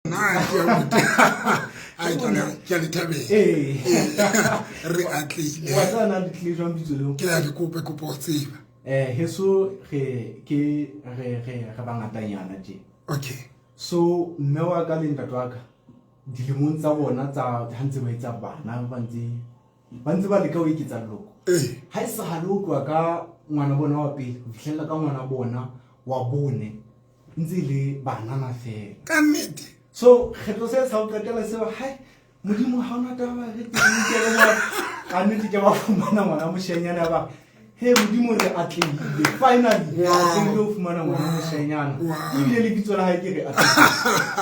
Nna ke a le thabela. Ee. Re atlehile. Wa tseba na le tlile jwang bitso leo? Ke a di kope kopo ho tseba. Heso re ke re re re bangatanyana tje. Okay. So mme wa ka le ntate wa ka dilemong tsa bona tsa ha ntse ba etsa bana ba ntse ba leka ho eketsa leloko. Ha e sale ho tloha ka ngwana bona wa pele ho fihlella ka ngwana bona wa bone ntse e le banana fela. Ka nnete. So kgetlo se sa ho qetela seo, hai Modimo, ha ona taba, re teng ke re ba ka nnete ke ba fumana ngwana moshanyana, ba he Modimo, re atlehile finally, re atlehile ho fumana ngwana moshanyana. Ebile lebitso la hae ke re atlehile.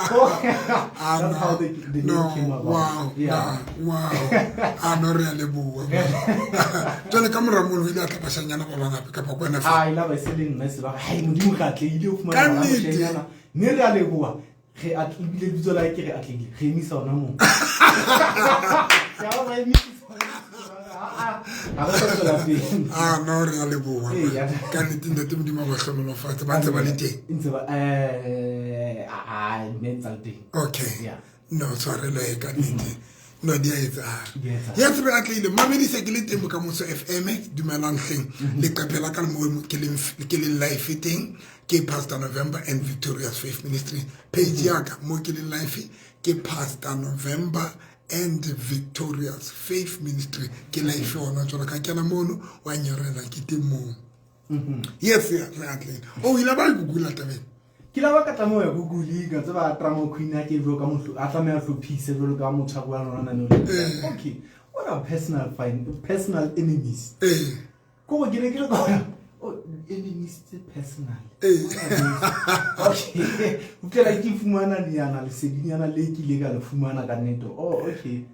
So that's how the name came about. Wow, a no, re a leboha. Jwale ka mora mono o ile a tla bashanyana ba bang hape kapa ko wena fela? A ila ba se le nna se ba re, hai Modimo, re atlehile ho fumana Ka ngwana nnete. moshanyana, mme re a leboha, re ebile lebitso la hae ke re atlehile. Re emisa hona moo. Ya ba ba emisa. Ah, ah, ha re sa tswela pele. A no, re a leboha. Ee, ya. Ka nnete, ntate, Modimo a ba hlohonolofatse. Ba ntse ba le teng? Ntse ba a mme ntse a le teng. Okay. No, tshwarelo e, ka nnete, no, di a etsahala. Di a etsahala. Ya tsebe atlehile mamedisa ke le teng Bokamoso FM. Dumelang hleng, leqephe la ka le mo ke leng live teng ke Pastor November and Victorious Faith Ministry. Page ya ka mo ke leng live ke Pastor November and Victorious Faith Ministry. Ke live yona jwalo ka kena mono wa nyorela, ke teng moo. Yes, ya re atlehile. O ile ba google tabeng? Ke la ba ka tlameha ho ya Google ka tseba drama queen a ke jwalo ka motho a tlameha hlophise jwalo ka motho a buang lona nane. Okay, what are personal enemies? Ko gore ke ne ke le ka, oh, enemies tse personal. Okay, ho fihlela ke fumana nyana lesedinyana le ke ile ka le fumana ka nnete. Oh, okay,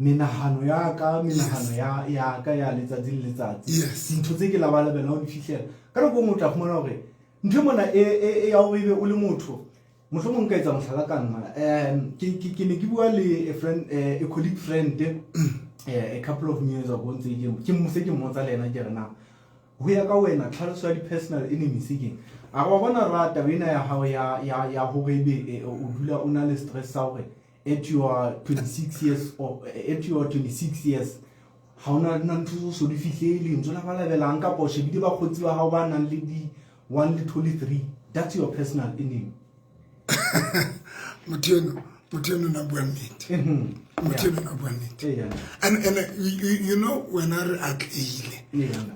menahano ya ka, menahano ya ka ya letsatsi le letsatsi. Dintho tse ke labalabela ho di fihlela ka nako e nngwe, o tla fumana hore ntho e mona e ya hore ebe o le motho, mohlomong nka etsa mohlala ka nna. Ke ne ke bua le a friend, a colleague friend, a couple of years ago, ntse ke se ke mmotsa le ena, ke re, na ho ya ka wena tlhaloso ya di-personal enemies keng? A re, wa bona ra, taba ena ya hao ya hore ebe o dula o na le stress sa hore at your 26 years or at your 26 years ha ona na ntho tse o so di fihlele, ntse o labalabelang kapa o shebile bakgotsi ba hao ba nang le di one le two le three, that's your personal enemy. Motho eno na bua nnete. Motho eno na bua nnete. And you know wena re atlehile.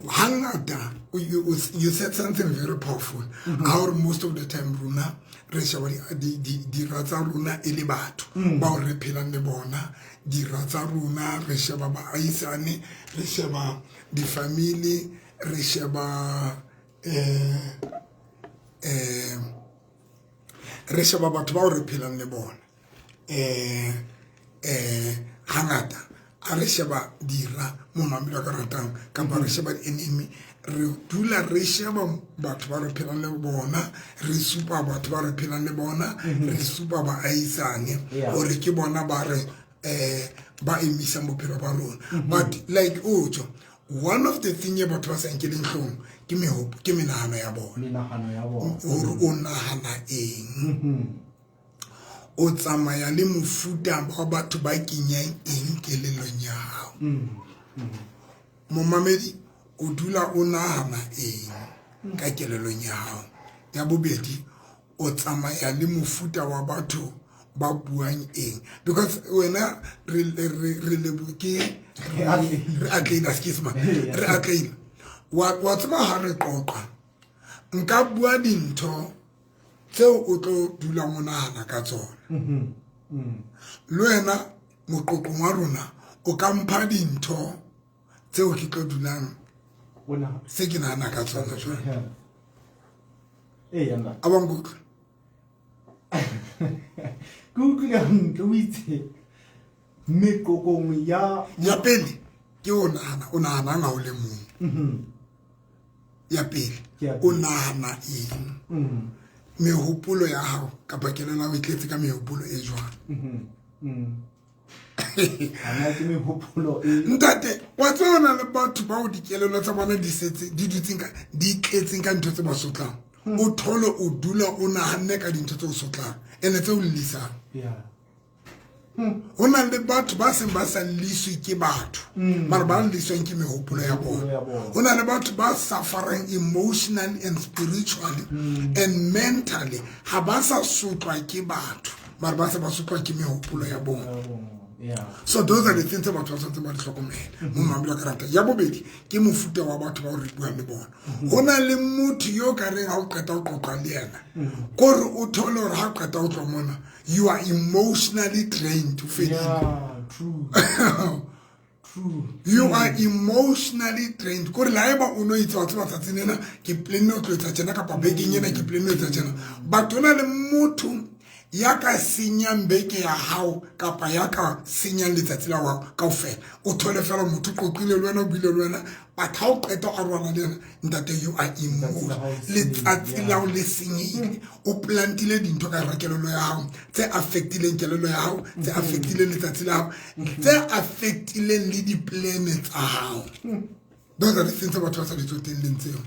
Hangata you said something very powerful, ha hore most of the time rona re sheba dira tsa rona e le batho bao re phelang le bona. Dira tsa rona, re sheba baahisane, re sheba di-family, re sheba re sheba batho bao re phelang le bona. Hangata a re sheba dira mo mamelo ka ratang kapa re sheba di-enemy, re dula re sheba batho ba re phelang le bona, re supa batho ba re phelang le bona, re supa baahisane hore ke bona ba re ba emisang bophelo ba rona. But like o tjho, one of the thing e batho ba sa nkeleng hlong ke mehopo, ke menahano ya bona. Menahano ya bona. Hore o nahana eng, o tsamaya le mofuta wa batho ba kenyang eng kelellong ya hao. Momamedi, o dula o nahana eng ka kelellong ya hao? Ya bobedi, o tsamaya le mofuta wa batho ba buang eng? Because wena re lebo ke re atlehile, excuse me, re atlehile. Wa tseba ha re qoqa, nka bua dintho tseo o tlo dulang o nahana ka tsona. Le wena moqoqong wa rona o ka mpha dintho tseo ke tlo dulang se ke nahana ka tsona jwale. A ba nkutlwa? Ke utlwile hantle. O itse meqoqong ya Ya pele ke o nahana, o nahanang ha o le mong? Ya pele. Ke ya O pele. nahana eng? Mehopolo ya hao kapa kelello ya hao e tletse ka mehopolo e jwang? Ana ke mehopolo e Ntate, wa tseba, ho na le batho bao dikelello tsa bona di setse di dutseng ka di tletseng ka ntho tse ba sotlang. O thole o dula o nahanne ka dintho tse o sotlang. Ene tse o llisang. Ho na le batho ba seng ba sa lliswe ke batho, mara ba lliswang ke mehopolo ya bona. Ho na le batho ba sufferang emotionally and spiritually and mentally, ha ba sa sotlwa ke batho, mara ba se ba sotlwa ke mehopolo ya bona. So those are the things tse batho ba tshwanetseng ba di hlokomele mo mabelo karata. Ya bobedi ke mofuta wa batho ba o re buang le bona. Ho na le motho yo ka reng ha o qeta ho qoqa le yena, kore o thole hore ha o qeta ho tloha mona, you are emotionally drained to fedile. Yeah, true. True. You are emotionally drained. Kore le haeba o no itse wa tseba tsatsing lena ke planne ho tlo etsa tjena, kapa bekeng ena ke planne ho etsa tjena, but ho na le motho ya ka senyang beke ya hao kapa ya ka senyang letsatsi la hao kaofela. O thole fela motho o qoqile le wena, o buile le wena, but ha o qeta o arohana le yena, ntate, you are emotional, letsatsi la hao le senyehile. O plantile dintho ka hara kelello ya hao tse affectileng kelello ya hao, tse affectileng letsatsi la hao, tse affectileng le di-plan tsa hao. Those are the things tse batho ba sa di tsotelleng tseo.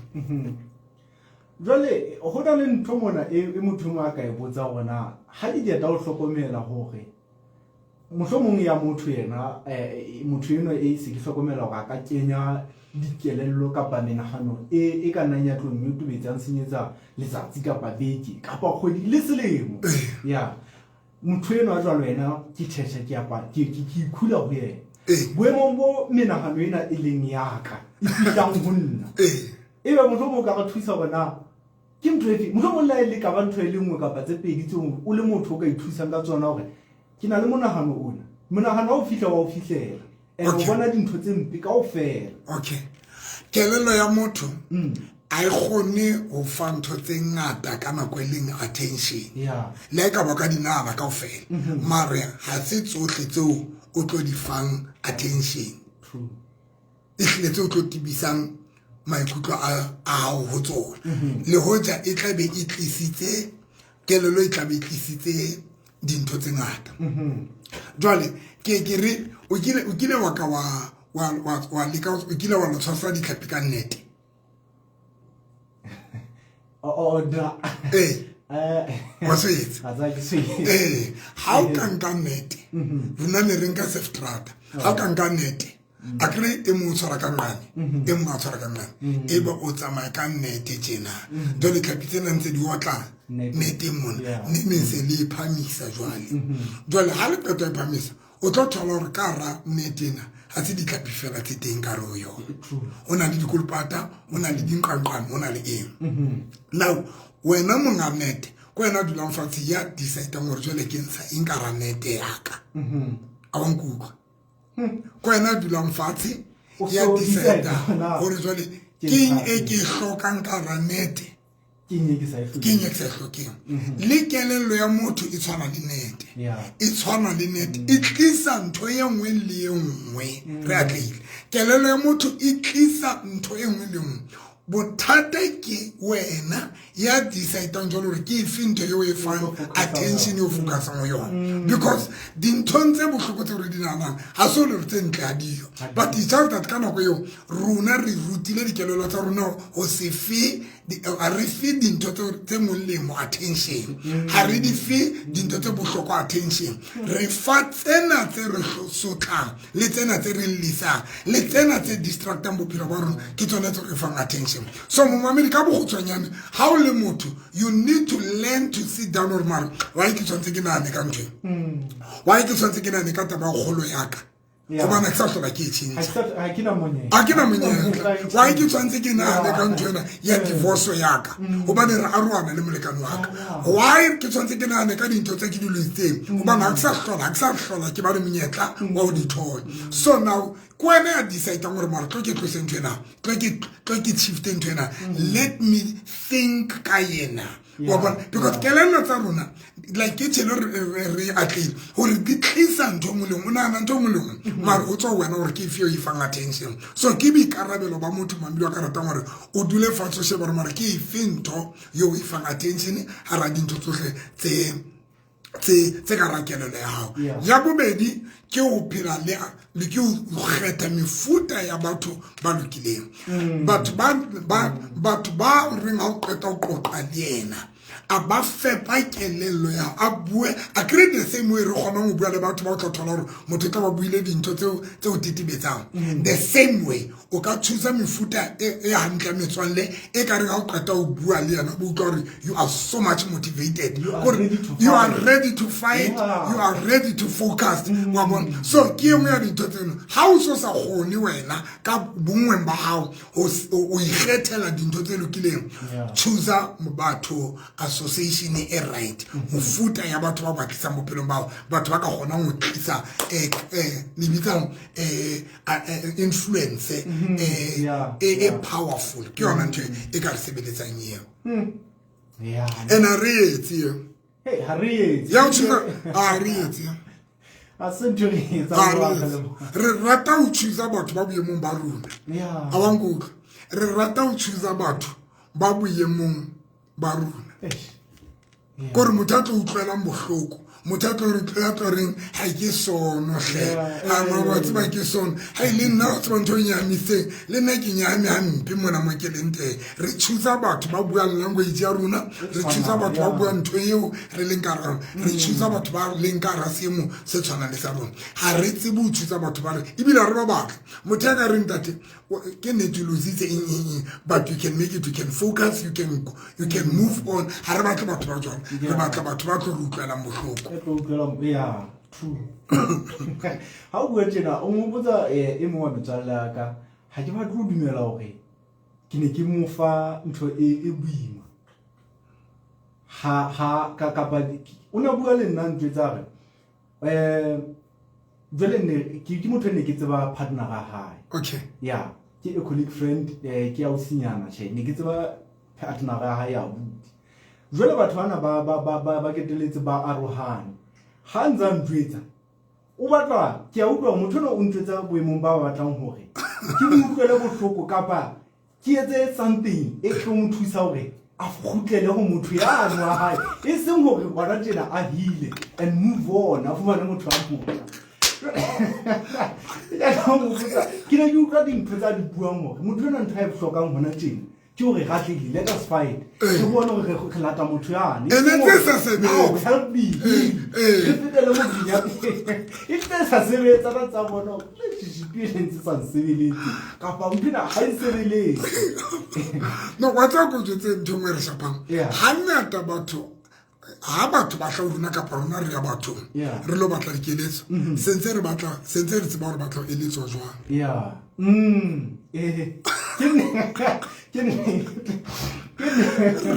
Jwale ho na le ntho mona e motho mongwe a ka e botsa hore na ha ke qeta ho hlokomela hore mohlomong ya motho yena, motho enwa e se ke hlokomela hore a ka kenya dikelello kapa menahano e ka nnang ya tlo nnyotobetsa, senyetsa letsatsi kapa beke kapa kgwedi le selemo ya motho enwa jwalo, yena ke tjhetjha, ke apa ke ikhula ho yena boemong bo menahano ena e leng yaka e fihlang ho nna, ebe mohlomong o ka re thusa hore na ke ntho efe, mohlomong le ha e le ka ba ntho e le nngwe kapa tse pedi tseo o le motho o ka ithusang ka tsona, hore ke na le monahano ona, monahano wa o fihla wa o fihlela and o bona dintho tse mpe kaofela. Okay, kelello ya motho a e kgone ho fa ntho tse ngata ka nako e leng attention. Le ha e ka ba ka di nahana kaofela, mare ha se tsohle tseo o tlo di fang attention. E hlile tse o tlo tebisang maikutlo a hao ho tsona, le hoja e tla be e tlisitse kelello, e tla be e tlisitse dintho tse ngata. Jwale ke re o kile wa ka wa leka, o kile wa lo tshwasa ditlhapi ka nnete? Oh, da. Ee. Wa se etsa? Ha tsa ke se. Ee, ha o ka nka nete, rona ne re nka seftrata, ha o ka nka nete, a kere e mong o tshwara ka nqane, e mong a tshwara ka nqane, ebe o tsamaya ka nete tjena, jwale tlhapi tsena ntse di otla neteng mona, ne ne se le e phamisa. Jwale ha le qeta e phamisa, o tlo thola hore ka hara nete ena ha se ditlhapi fela tse teng ka hare ho yona. Ho na le dikolopata, ho na le dinqanqane, ho na le eng. Now wena monga nete ko wena dulang fatshe ya decidang hore jwale ke ntsha eng ka hara nete yaka. A wa nkutlwa? Ko wena dulang fatshe ya decide hore jwale ke eng e ke e hlokang ka hara nete, ke eng e ke sa e hlokeng. Ke eng e ke sa e hlokeng. Le kelello ya motho e tshwana le nete, e tshwana le nete, e tlisa ntho e nngwe le e nngwe. Re atlehile, kelello ya motho e tlisa ntho e nngwe le nngwe. Bothata ke wena ya decidang jwalo hore ke efe ntho eo e fang attention, eo focusang ho yona, because dinthong tse bohloko tseo re di nahanang ha se le hore tse ntle ha diyo, but it's just that ka nako eo rona re rutile dikelello tsa rona ho se fe, ha re fe dintho tse molemo attention, ha re di fe dintho tse bohlokwa attention, re fa tsena tse re sotlang le tsena tse re llisang le tsena tse distractang bophelo ba rona, ke tsona tse re fang attention. So momamedi, ka bokgutshwanyane, ha o le motho, you need to learn to sit down hore mare why ke tshwanetse ke nahane ka ntho e, why ke tshwanetse ke nahane ka taba ya kgolo yaka, gobane ke sa hlola ke e tšhentšha, Ha ke na monyetla. A ke na monyetla. Why ke tshwanetse ke nahane ka ntho ena ya divorce yaka, gobane re arohana le molekane wa ka? Why ke tshwanetse ke nahane ka dintho tse ke di loitseng, gobane ha ke sa hlola ke ba le monyetla wa ho di thola? So now ke wena ya decidang gore mara tlo ke tlose ntho ena, tlo ke shifte ntho ena, let me think ka yena. Wa bona, because kelello tsa rona, like ke tshelo re atlehile gore di tlisa ntho nngwe le nngwe, o nagana ntho nngwe le nngwe, mare o tswa wena gore ke efe eo e fang attention. So ke boikarabelo ba motho mamile wa ka ratang gore o dule fatshe o shebe gore mare ke efe ntho eo e fang attention gara dintho tsotlhe tse ka ra kelelo ya gago. Ya bobedi ke ho phela le ke ho kgetha mefuta ya batho ba lokileng, batho ba reng ha o qeta ho qoqa le yena, A ba fepa kelello ya a bue a kry the same way re kgonang ho bua le batho ba o tla thola hore motho o tla ba buile dintho tseo tetebetsang. The same way o ka thusa mefuta e hantle ya metswalle e ka reng ha o qeta ho bua le yena, bo utlwa hore you are so much motivated. You are Kore ready to you are fight. Ready to fight. You are ready to focus, wa bona. So ke e nngwe ya dintho tseno. Ha o so sa kgone wena ka bonngweng ba hao o ikgethela dintho tse lokileng, choosa batho, association e right, mofuta ya batho ba ba tlisang bophelong bao, batho ba ka kgonang ho tlisa le bitsang influence e powerful. Ke yona ntho e ka re sebeletsang eo. And a re etse eo. Hey, ha re etse. Ya ho choosa, a re etse. Ha se ntho re e etsang A re jwang etse. le Re rata ho choosa batho ba boemong ba rona. A wa nkutlwa? Re rata ho choosa batho ba boemong ba rona. Eish. Kore motho a tlo utlwelang bohloko, motho a tlo re a tlo reng ha ke sono hle. A ma wa tseba ke sono ha e le nna o tseba ntho e nyahamiseng, le nna ke nyahame hampe mona mo ke leng teng. Re choosa batho ba buang language ya rona, re choosa batho ba buang ntho eo re leng ka hara rona, re choosa batho ba leng ka hara seemo se tshwanang le sa rona. Ha re tsebe ho choosa batho ba re ebile ha re ba batla. Motho ya ka reng ntate ke nnete o lositse eng eng eng, but you can make it, you can focus, you can move on. Ha re batle batho ba jwalo, re batla batho ba tlo re utlwelang bohloko. E tlo utlwela, yeah, true. Ha o bua tjena o nhopotsa e mong wa metswalle ya ka. Ha ke batle ho dumela hore ke ne ke mo fa ntho e boima. Ha ka kapa o ne a bua le nna ntho tsa re jwale ne ke motho e ne ke tseba partner ya hae. Yeah, ke a colleague friend, ke ausinyana tjhe, ne ke tseba partner ya hae ya abuti. Jwale batho bana ba keteletse ba arohane. Ha ntse a ntjwetsa o batla ke a utlwa motho ona o ntjwetsa boemong ba ba batlang hore ke mo utlwele bohloko kapa ke etse something e tlo mo thusa hore a kgutlele ho motho yane wa hae, e seng hore hona tjena a heal and move on, a fumane motho a motjha. Ke ne ke utlwa dintho tsa di buang hore motho ena ntho a e hlokang hona tjena ke hore ratlehile, let us fight, re bone hore re lata motho yane. Ene tse sa sebetse. Now, help me heal. Re fetele motseng ya pele. E tse sa sebetsa ka tsa bona hore relationship e ntse sa nsebeletse kapa ntho ena ha e sebeletse. No, wa tseba ko jwetse ntho e nngwe e re shapang. Hangata batho ha batho ba tla ho rona kapa rona re ya bathong, re lo batla dikeletso, sentse re batla, sentse re tseba hore batla ho eletswa jwang. Yeah. Ke nne. Ke nne. Ke nne.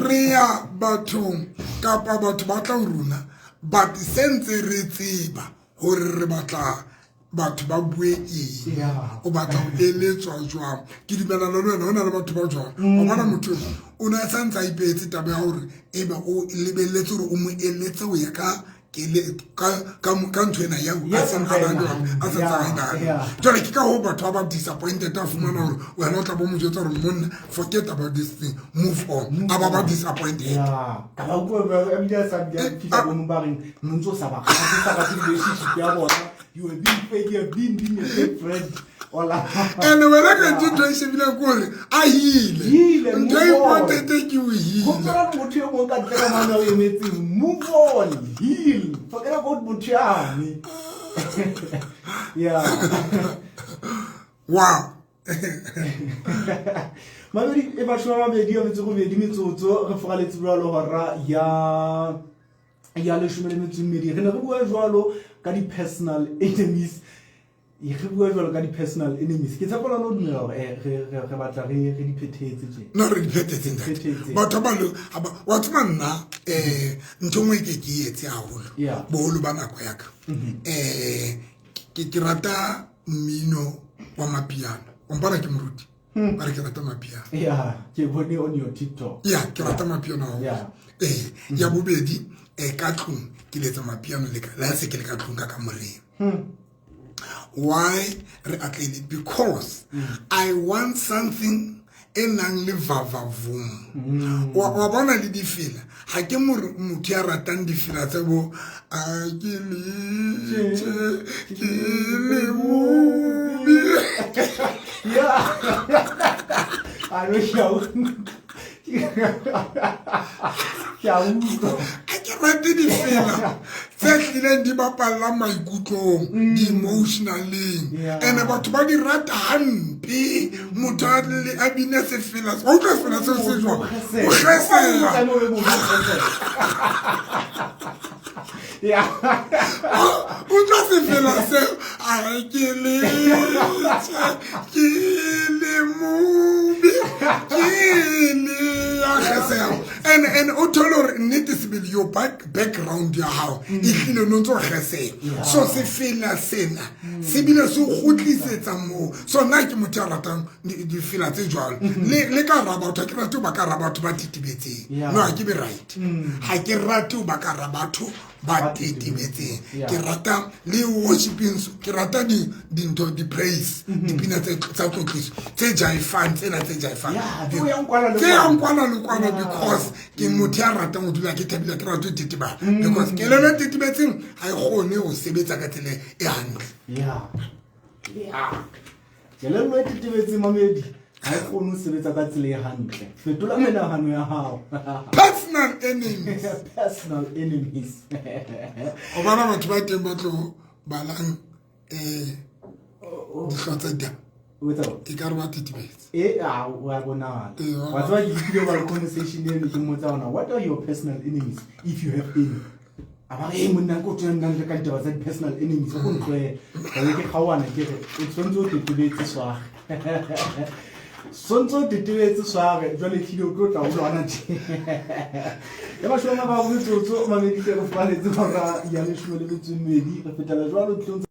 Re ya bathong kapa batho ba tla ho rona, but sentse re tseba hore re batla batho ba bue eng. O batla ho eletswa jwang. Ke dumellana le wena, ho na le batho ba jwang. Wa bona motho o ne a santse a ipehetse taba ya hore ebe o lebelletse hore o mo eletse ho ya ka ka ntho ena ya a seng a na le yona, a sa tsamaye nayo. Jwale ke ka hoo batho ba ba disappointed, a fumana hore wena o tla bo mo jwetsa hore monna, forget about this thing, move on, a ba ba disappointed. Yeah. Ka ba utlwa ba bile a sa bile a fihla bo ba reng no ntso sa ba kgathatse, sa rate relationship ya bona, you are being fake, you are being a fake friend. Hola. And wena ka ntho e shebileng ke hore a heal-e. Heal-e, Ntho e move on. important ke o heal-e. Ho tswela motho e mong ka ntle ka mane o emetseng, move on, heal, forget about motho yane. Yeah. Wow. Mabedi e 28 metsotso re foraletse jwalo hora ya 12. Re ne re bua jwalo ka di-personal enemies. Re bua jwalo ka di-personal enemies. Ke tshepa lona o dumela hore re batla re di phethetse tje. No, re di phethetse, ntate. Phethetse. Batho ba lo, ha ba, wa tseba nna, ntho e nngwe ke ke e etse haholo. Boholo ba nako ya ka. Ke rata mmino wa mapiano. O mpona ke moruti? Ba re ke rata mapiano. Yeah, ke bone on your TikTok. Yeah, ke rata mapiano haholo. Ya bobedi, ka tlung ke letsa mapiano le ka, le ha se ke le ka tlung ka kamoreng. Why re atlehile? Because I want something e nang le vavavoom. Wa bona le difela. Ha ke motho ya ratang difela tsa bo, a ke letše, ke le mobi. Yeah. I don't know. Ke a utlwa. A ke rate difela tse hlileng di bapallang maikutlong, di-emotionaleng. Ene batho ba di rata hampe. Motho a a bine sefela, wa utlwa sefela seo se jwang? O kgesela. Utlwa sefela seo, a re ke letse, ke le mobe, ke le ya kgesela. And o thole hore nnete sebele your background ya hao e hlile no ntso kgesela. So sefela sena se bile se kgutlisetsa moo. So nna ke motho ya ratang difela tse jwalo. Le ka hara batho, ha ke rate ho ba ka hara batho ba tetebetseng. No, ha ke be right. Ha ke rate ho ba ka hara batho ba tetebetseng. Ke rata le worshiping, ke rata dintho, di-praise, dipina tsa tlotliso, tse jaifang, tsena tse jaifang. Tse yang kwana le Tse yang kwana le kwana, because ke motho ya ratang ho dula ke thabile, ke rate ho tetebala. Because kelello e tetebetseng ha e kgone ho sebetsa ka tsela e hantle. Yeah. Kelello e tetebetseng, mamedi, ha e kgone ho sebetsa ka tsela e hantle. Fetola menahano ya hao. Personal enemies. Personal enemies. O bona batho ba teng ba tlo balang dihlooho tsa ditaba. O etsa eng? E ka re ba tetebetse. E, a, wa bonahala. Ee, wa Wa tseba ke lekile ho ba le conversation eno, ke mmotsa hona, what are your personal enemies, if you have any? A ba re, monna, ke o tswela nnang le ka ditaba tsa di-personal enemies, o ko ntlohele. Ka be ke kgaohana ke re, o tshwanetse o tetebetse sware. Sontse o tetebetse sware, jwale ehlile o tlo tla o lwana tje. Ya mashome a mararo metsotso, mamedi hle re furaletse hora ya leshome le metso e mmedi. Re fetela jwalo dihlong tsa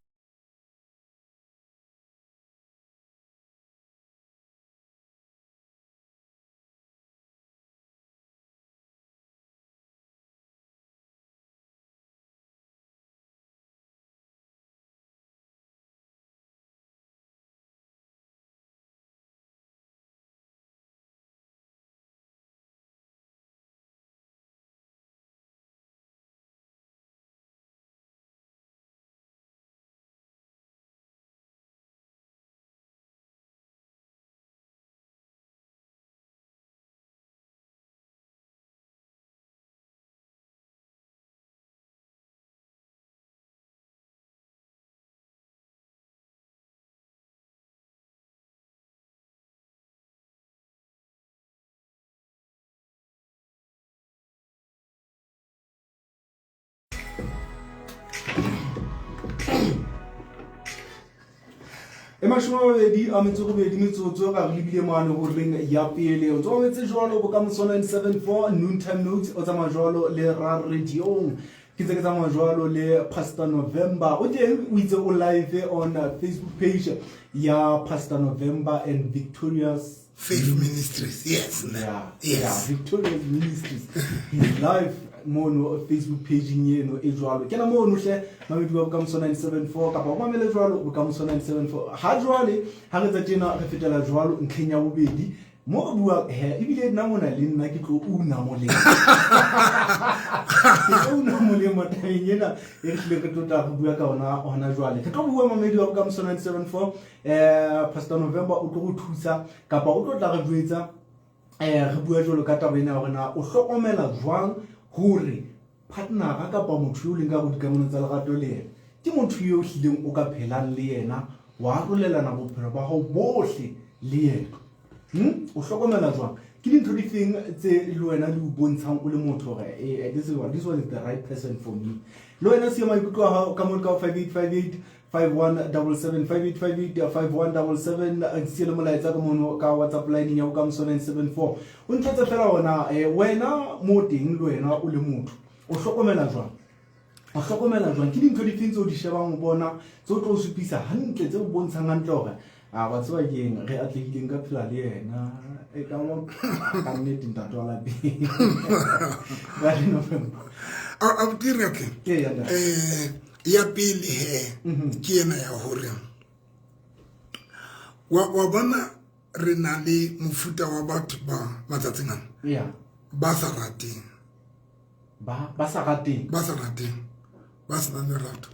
E mashome a mabedi a metso robedi metsotso ka re lebile mane ho reng ya pele. O tswametse jwalo Bokamoso 974 Noontime Notes, o tsamaya jwalo le Ra Radiong. Ke ntse ke tsamaya jwalo le Pastor November. O teng o itse o live on Facebook page ya Pastor November and Victorious Faith Ministries. Yes. Yeah, Yes. yeah, Victorious Ministries. He's live mono Facebook page eno e jwalo. Kena mono hle mamedi wa Bokamoso 974 kapa o mamele jwalo Bokamoso 974. Ha jwale ha re tsa tjena re fetela jwalo ntlheng ya bobedi. Mo re bua he ebile nna mona le nna ke tlo una molemo. Ke tlo una molemo tabeng ena e re hlile re tlo tla re bua ka ona hona jwale. Re tlo bua mamedi wa Bokamoso 974, Pastor November o tlo go thusa kapa o tlo tla re jwetsa, re bua jwalo ka taba ena ya hore na o hlokomela jwang hore partnera kapa motho yo leng ka go dikamano tsa lerato le yena ke motho yo hlileng o ka phelang le yena wa arolelana bophelo ba hao bohle le yena. O hlokomela jwang? Ke dintho di feng tse le wena di o bontshang o le motho hore, this one is the right person for me? Le wena siya maikutlo a hao ka mo ka 5858 5177, 5858 5177. Siya le molaetsa ka mono ka WhatsApp line ya Bokamoso 974. O ntshetse fela ona, wena mo teng le wena o le motho o hlokomela jwang? O hlokomela jwang? Ke dintho di feng tseo di shebang ho bona tse o tlo supisa hantle, tse o bontshang hantle hore a ba tseba ke eng re atlehileng ka phela le yena e ka ba ka nnete ntate wa lapeng ba le November? Abuti Reke, Ee, ya ntate. Ya pele he ke ena ya hore wa bona re na le mofuta wa batho ba matsatsing ana ba sa rateng. Ba sa rateng. Ba sa rateng, ba senang lerato,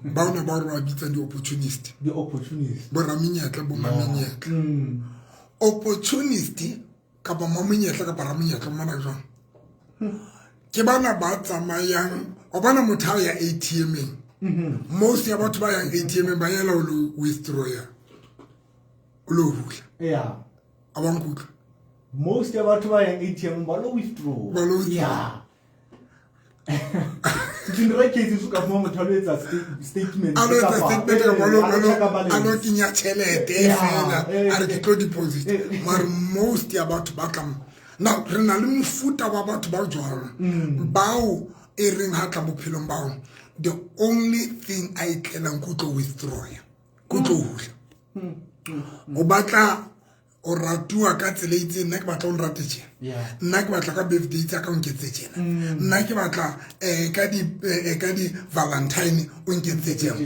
ba ona ba re ba bitsang di-opportunist. Di-opportunist. Bo ramenyetla, bo mamenyetla. Opportunist kapa mamonyetla kapa ramonyetla, mmona jwang? Ke bana ba tsamayang, o bona motho ha o ya ATM-eng. Most ya batho ba yang ATM-eng ba yela o lo withdraw, o lo hula. A wa nkutlwa? Most ya batho ba yang ATM ba lo withdraw. Ba lo withdraw. Yeah. Dintho cases o ka fuma motho a lo etsa statement. A lo etsa statement kapa a lo check-a a lo balance. kenya tjhelete fela, a re ke tlo deposit. Mare most ya batho ba tlang now, re na le mofuta wa batho ba jwalo bao e reng ha tla bophelong bao, the only thing a e tlelang ke o tlo withdraw, ke o tlo hula. O batla o ratuwa ka tsela e itseng, nna ke batla o nrate tjena. Nna ke batla ka birthday tsa ka o nketse tjena. Nna ke batla ka di Valentine o nketse tjena.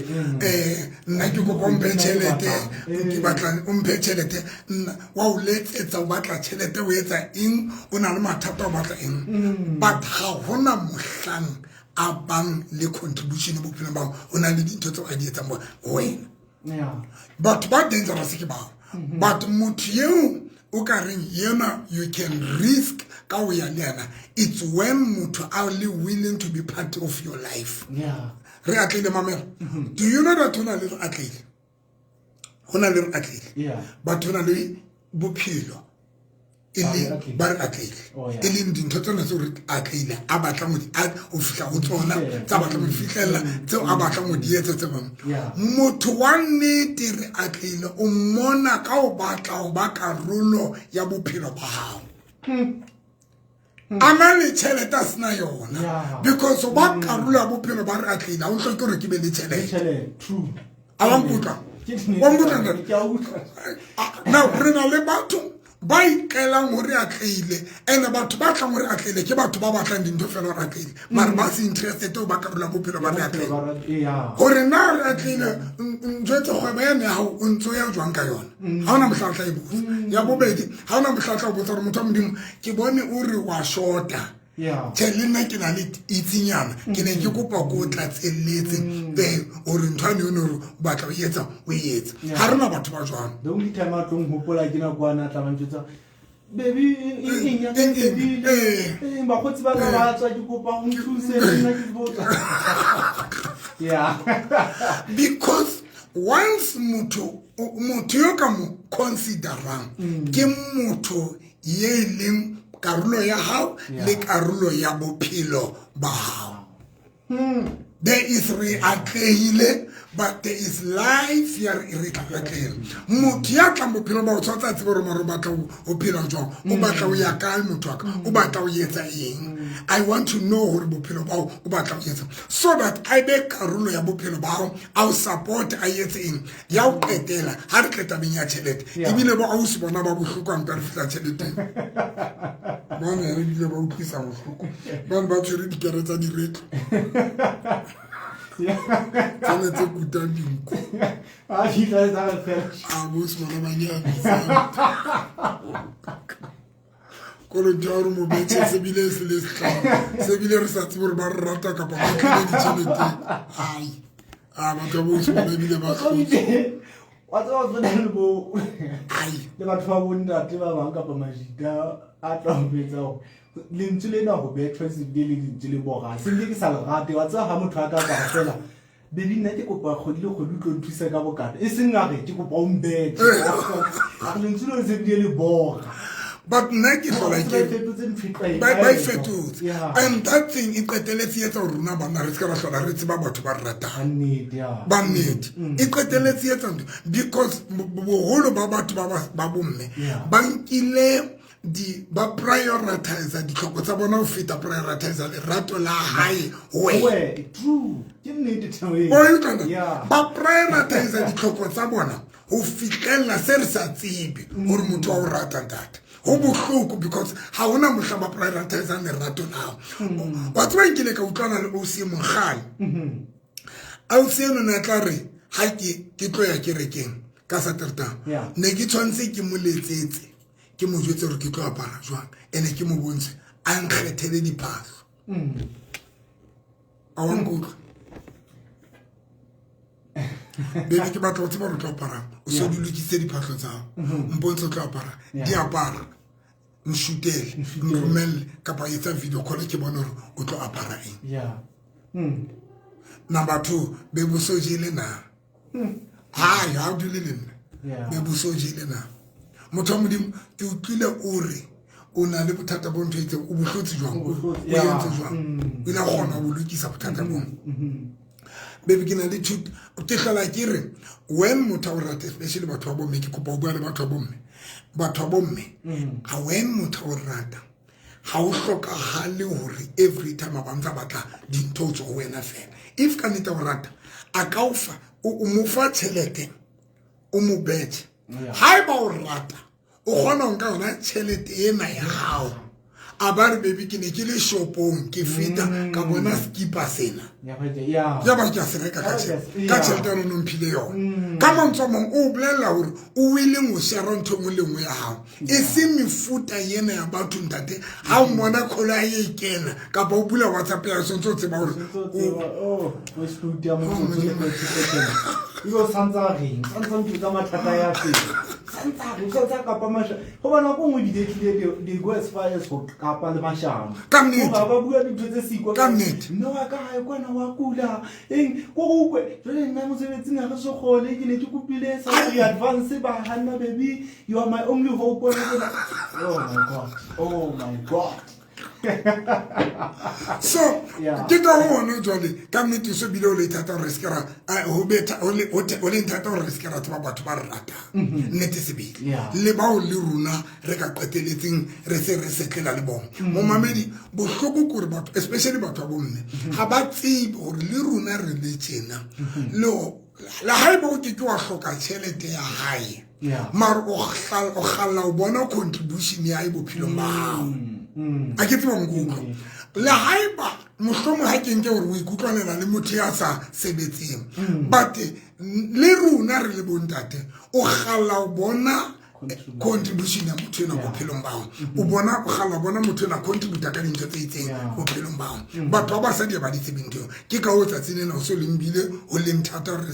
Nna ke kopa o mphe tjhelete, ke batla o mphe tjhelete. Nna wa o letsetsa, o batla tjhelete, o etsa eng, o na le mathata, o batla eng, but ha hona mohlang a bang le contribution bophelong ba hao. O na le dintho tseo a di etsang ho wena. Batho ba dangerous ke bao. But motho eo o ka reng yena you can risk ka ho ya le yena, it's when motho a le willing to be part of your life. Re atlehile, mamela, do you know that ho na le re atlehile, ho na le re atlehile, batho na le bophelo e Ba re le atlehile. Ba re atlehile. Oh, yeah. E leng dintho tsena tseo re atlehile a batlang ho ho fihla ho tsona, Fihlella. tsa batlang ho di fihlella, tseo a batlang ho di etsa tse bang. Motho wa nnete re atlehile o mmona ka ho batla ho ba karolo ya bophelo ba hao, a na le tjhelete a sena yona, because ho ba karolo ya bophelo ba re atlehile ha o hloke hore ke be le Le tjhelete. tjhelete, true. A wa nkutlwa? Ke nnete. Wa nkutlwa, ntate? Ke a utlwa. Ah, now re na le batho ba iqelang hore atlehile, and batho ba tlang hore atlehile ke batho ba batlang dintho fela hore atlehile, mare ba se interested ho ba karolo ya bophelo ba re atlehile. Hore na re atlehile, njwetse kgwebo yane ya hao o ntso ya jwang ka yona, ha hona mohla o tla e botsa. Ya bobedi, ha hona mohla o tla o botsa hore motho wa Modimo, ke bone o re wa shota. Tjhe, le nna ke na le itsinyana, ke ne ke kopa ko o tlatselletse, hore ntho yane yone hore o batla ho e etsa, o e etse. Ha re na batho ba jwalo. The only time a tlo nhopola ke nako a na tla ba ntjwetsa, baby, eng ya ka e Eng, eng, fedile? Eng, bakgotsi ba ka ba tswa, ke kopa o nthuse, le nna ke botsa. Yeah. Because once motho yo ka mo considerang ke motho ye e leng karolo ya hao le karolo ya bophelo ba hao. There is re atlehile, but there is life ya re tla atleha. Motho ya tlang bophelong ba o tshwanetse a tsebe hore mare o batla ho phela jwang, o batla ho ya kae, motho wa ka o batla ho etsa eng. I want to know hore bophelo ba hao o batla ho etsa, so that a be karolo ya bophelo ba hao, a o support, a etse eng. Ya ho qetela, ha re tle tabeng ya tjhelete, ebile bo ausi bona ba bohloko ha mpe re fihla tjheleteng, bana ebile ba utlwisa bohloko, bane ba tshwere dikere tsa diretlo tsane tse kutang dinku. A fihla le tsa fela. A bosi bona ba nyamisa kolong ya gore mobetšhe se bile se le setlamo, se bile re sa tsebe gore ba re rata kapa ba tlile ditšheleteng. Ai, a batho ba bosi bona ebile ba hlotse. Wa tseba, o tshwana le bo ai le batho ba bontate ba bang kapa majita a tla ho betsa hore lentswe lena ho bethwa se bile le lentswe le bora, se nke ke sa le rate. Wa tseba, ha motho a ka tla fela, baby, nna ke kopa kgwedi le kgwedi o tlo nthusa ka bokana, e seng a re ke kopa o mbethe, a re lentswe leo se bile le bora. But nna ke hlola Ba ke fetotse ntho e tlwaelehileng. Ba e fetotse. And that thing e qetelletse e etsa hore rona banna re se ka ra hlola re tseba batho ba re ratang. Ka nnete, ya. Ba nnete e qetelletse e etsa ntho, because boholo ba batho ba bomme ba nkile di ba prioritize ditlhoko tsa bona ho feta prioritize lerato la hae ho wena. We, true, ke nnete taba eo. O e utlwa na? Ba prioritize ditlhoko tsa bona ho fihlella se re sa tsebe hore motho wa o rata, ntate. Ho bohloko because ha hona mohla ba prioritizang lerato lao. Wa tseba, nkile ka utlwana le ausi e mong Ausi eno ne a tla re ha ke tlo ya kerekeng ka Saterdag, ne ke tshwanetse ke mo letsetse, ke mo jwetse hore ke tlo apara jwang, ene ke mo bontshe, a nkgethele diphahlo. A wa nkutlwa? Baby, ke batla ho tseba hore o tlo aparang, o so di lokisitse diphahlo tsa hao, mpontshe o tlo apara, di apara. Nshutele, nromelle kapa etsa video call ke bone hore o tlo apara eng. Number 2, be bo so jele na? Hai, ha o dule le nna. Be bo so jele na? Motho wa Modimo, ke utlwile o re o na le bothata bo ntho e itseng, o bo hlotse jwang? O entse jwang? O ile a kgona ho lokisa bothata boo. Baby, ke na le thuto. Ke hlola ke re when motho a o rata, especially batho ba bomme, ke kopa ho bua le batho ba bomme. Batho ba bomme, ha when motho a o rata, ha o hlokahale hore every time a ba ntsa batla dintho ho tswa ho wena fela. If ka nnete o rata, a ka o fa, o mo fa tjhelete, o mo betjhe. Haeba o rata, o kgona ho nka yona tjhelete ena ya hao. A ba re, baby, ke ne ke le shopong, ke feta ka bona skipa sena, ya ba ke a se reka ka tjhelete ya lona o mphile yona. Ka mantswe a mang, o bolella hore o willing ho share ntho e nngwe le nngwe ya hao. E seng mefuta ena ya batho, ntate, ha o mmona kholo ya e kena kapa o bula WhatsApp ya sentse o tseba hore o o santsa reng, santsa ntho tsa mathata ya teng, santsa re santsa kapa masha go nako nngwe ebile tlile they go as far as go kapa le mashano. Ka nnete. Ba bua dintho tse siko. Ka nnete. Mme wa ka gae kwana wa kula eng, ko go ukwe jale nna mosebetsing ga re se kgone, ke ne ke kopile salary advance, ba hanna. Baby, you are my only hope. Oh my God, oh my God. So ke ka gone jwale ka nnete so bile o le thata gore re se ke ra ho be ho leng thata gore re se ke ra tseba batho ba re ratang nnete sebele le bao le rona re ka qeteletseng re se re setlela le bona. Momamedi, bohloko kore batho, especially batho ba bomme, ga ba tsebe gore le rona re le tjena le le haeba o ke ke wa hloka tjhelete ya hae, mare o kgalla o bona contribution ya hae bophelong ba hao. A ke tseba nkutlwa. Le haeba mohlomong ha ke nke hore o ikutlwanela le motho ya sa sebetseng, but le rona re le bontate, o kgalla o bona contribution ya motho ena bophelong ba hao. O bona, o kgalla bona motho ena contributa ka dintho tse itseng bophelong ba hao. Batho ba basadi ba di tsebe ntho eo. Ke ka ho tsatsing lena ho so leng bile ho leng thata hore re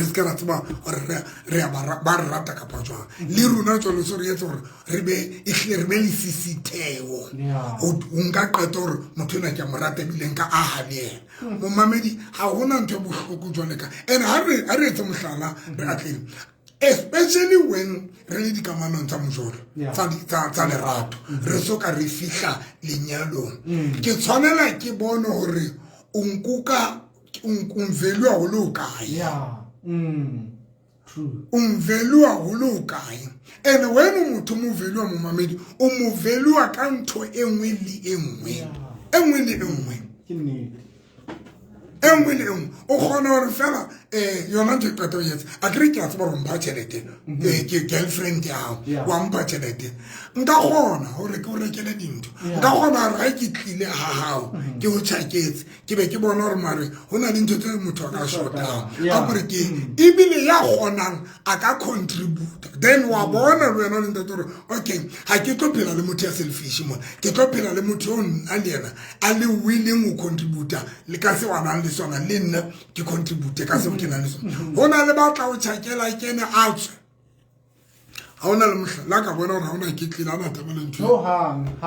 se ke ra tseba hore re a ba re rata kapa jwang. Le rona jwalo so re etse hore re be ehlile re be le sisitheo ho nka qeto hore motho ena ke a mo rata ebile nka aha le yena. Momamedi, ha hona ntho e bohloko jwale ka and ha re etse mohlala, re atleng, especially when re le dikamanong tsa mojolo, tsa lerato, re so ka re fihla lenyalong, ke tshwanela ke bone hore o nkuka o n-value ho le hokae. O n-value ho le hokae. And when motho mo value, momamedi, o mo value ka ntho e nngwe le e nngwe, e nngwe le e nngwe, e nngwe le e nngwe. O kgona hore fela yona ntho e qeta ho etsa, a kere ke a tseba hore mpha tjhelete, ke girlfriend ya hao, wa mpha tjhelete, nka kgona hore ke o rekele dintho. Nka kgona hore ha ke tlile ha hao, ke o tjhaketse, ke be ke bona hore mare ho na le ntho tse motho a ka shotang, a kore ke ebile ya kgonang a ka contributa. Then wa bona le wena le ntate hore okay, ha ke tlo phela le motho ya selfish mona, ke tlo phela le motho eo nna le yena a le willing ho contributa le ka seo a nang le sona, le nna ke contribute ka seo ke nang le sona. Ho na le batla o tjhakela kene a tswe, ha ona le mohla la ka bona hore ha ona ke tlile a na taba le ntho. Hohang A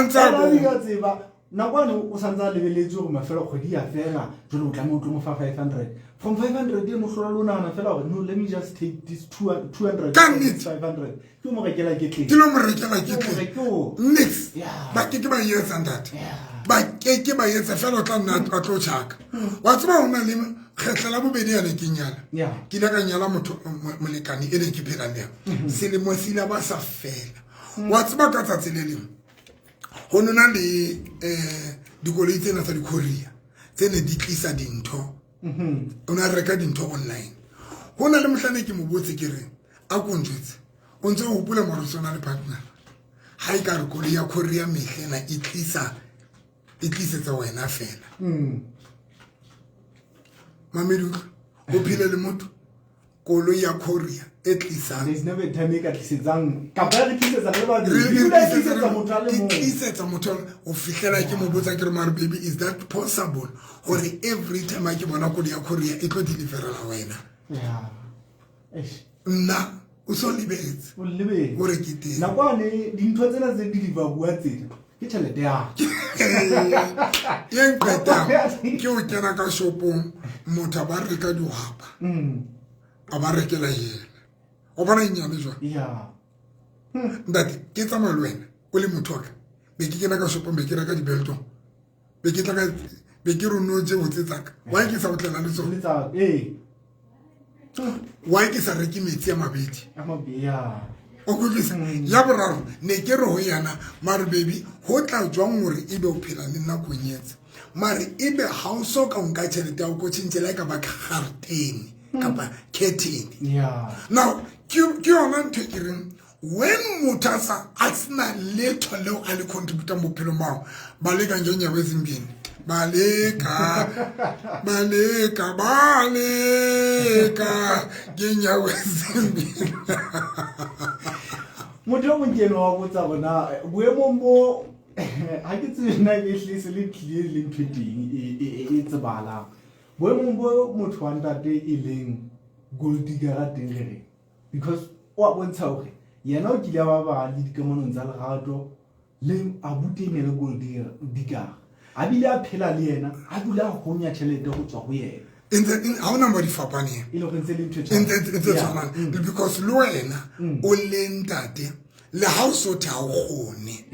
ntsa bona. Tseba nakwane o santse a lebeletse gore mafelo kgwedi ya fela, jale o tlameha o tlo mo fa 500. From 500 eno hlola le o nahana fela gore no, let me just take this 200. Ka nnete. 500 ke o mo rekela Ke ketlele. Lo mo rekela Ke ketlele. o Nix. Ba ke ke ba e etsa, ntate. Ba ke ke ba etsa fela, o tla nna a tlo tjhaka. Wa tseba, ho na le kgetlho la bobedi yane ke nyala, ke ile ka nyala motho molekane e neng ke phela le yena, selemo se ile ba sa fela. Wa tseba, ka tsatsi le leng ho nona le dikoloi tsena tsa di-courier tse ne di tlisa dintho, o ne a reka dintho online. Ho na le mohlane ke mo botse, ke re, a ko njwetse, o ntse o hopola mare o na le partner, ha e ka re koloi ya courier mehle ena e tlisa, e tlisetsa wena fela. Mamedi, utlwa, o phele le motho, koloi ya courier e tlisang. There's never a time e ka tlisetsang kapa ya re tlisetsa re le babedi. Re Ebile e tlisetsa motho a le e mong. Tlisetsa motho o fihlela ke mo botsa, ke re, mare baby, is that possible gore every time a ke bona koloi ya courier e tlo deliverela wena? Yeah. Eish. Nna O so lebetse. O lebetse. Gore ke teng. Nakwane dintho tsena tse di bua tsena ke tšhelete ya. Ye nqetang ke o kena ka shopong motho a ba reka dihwapa. A ba rekela yena. O bona e nyane jwang? Yeah. Ntate ke tsamaya le wena o le motho wa ka. Be ke kena ka shopong be ke reka dibeltong. Be ke tla ka be ke re no je botse tsaka. Why ke sa o tlela le tsona? Ee. Why ke sa reke metsi a mabedi? A mabedi, yeah. O kutlwisa? Ya boraro ne ke re ho yena mare baby ho tla jwang hore ebe o phela le nna ko nyetse mare ebe ha o so ka o nka tjhelete ya ho ko tjhentjhe le ha e ka ba garetene kapa curtain. Yeah. Now ke yona ntho e ke reng when motho a sa a sena letho leo a le contributang bophelong bao ba leka ngenyawo ezimbini baleka baleka baleka ngenyawo ezimbini. Motho o mong ke enwa wa botsa bona boemong bo ha ke tsebe na e hle se le tlile le ntho e teng e tsebahalang. Boemong bo motho wa ntate e leng gold digger teng re reng because o a bontsha hore yena o kile ba ba le dikamanong tsa lerato le abuti e ne le gold digger a bile a phela le yena a dula a honya tjhelete ho tswa ho yena. Ha hona mo di fapaneng. E le hore ntse le ntho e ntse tshwanang because le wena o le ntate le ha o so the ha o kgone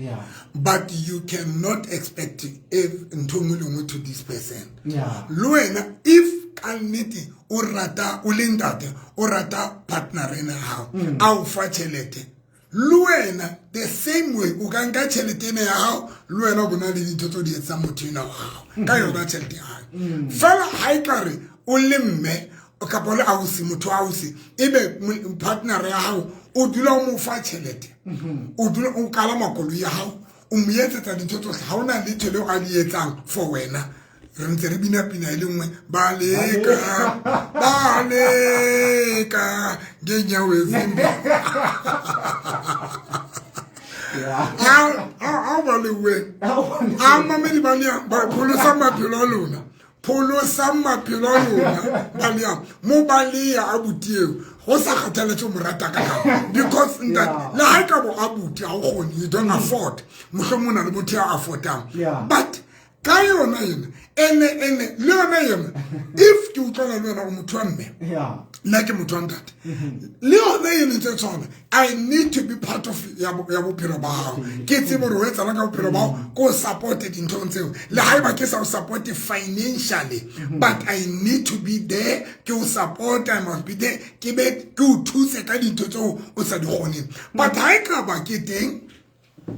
but you cannot expect if ntho nngwe le nngwe to this person. Le wena if ka nnete o rata o le ntate o rata partner ena ya hao a o fa tjhelete le wena the same way o ka nka tjhelete ena ya hao le wena o bona le dintho tse o di etsang motho ena wa hao ka yona tjhelete ya hae. Fela ha e ka re o le mme kapa o le ausi motho wa ausi ebe partner ya hao o dula o mo fa tjhelete o dula o kalama koloi ya hao o mo etsetsa dintho tsohle ha ona letho leo a di etsang for wena re ntse re bina pina e le nngwe baleka baleka ngenyawo ezimbili. A ba leuweng a mamedi ba leang ba pholosa maphelo a lona pholosang maphelo a lona ba leang mo ba leya abuti eo go sa kgathaletse o mo rata ka kang because ntate le ha e ka bo abuti ha o kgone you don't afford mohlomong o na le motho ya affordang but ka yona ena ene ene le yona ena if ke utlwana le wena o motho wa mme nna ke motho wa ntate le yona ene ntse tshwana I need to be part of ya bophelo ba hao ke tsebe hore o etsala ka bophelo ba hao ko support dinthong tseo le haeba ke sa o support financially but I need to be there ke o support I must be there ke be ke o thuse ka dintho tseo o sa di kgoneng but ha e ka ba ke teng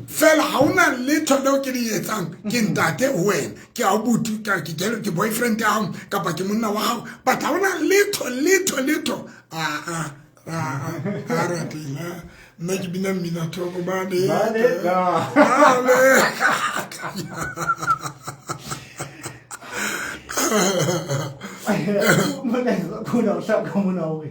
fela ha ona letho leo ke le etsang ke ntate ho wena ke abuti ke boyfriend ya hao kapa ke monna wa hao but ha ona letho letho letho a a ratela nna ke bina mmina thoko ba le mona o hlaka mona hore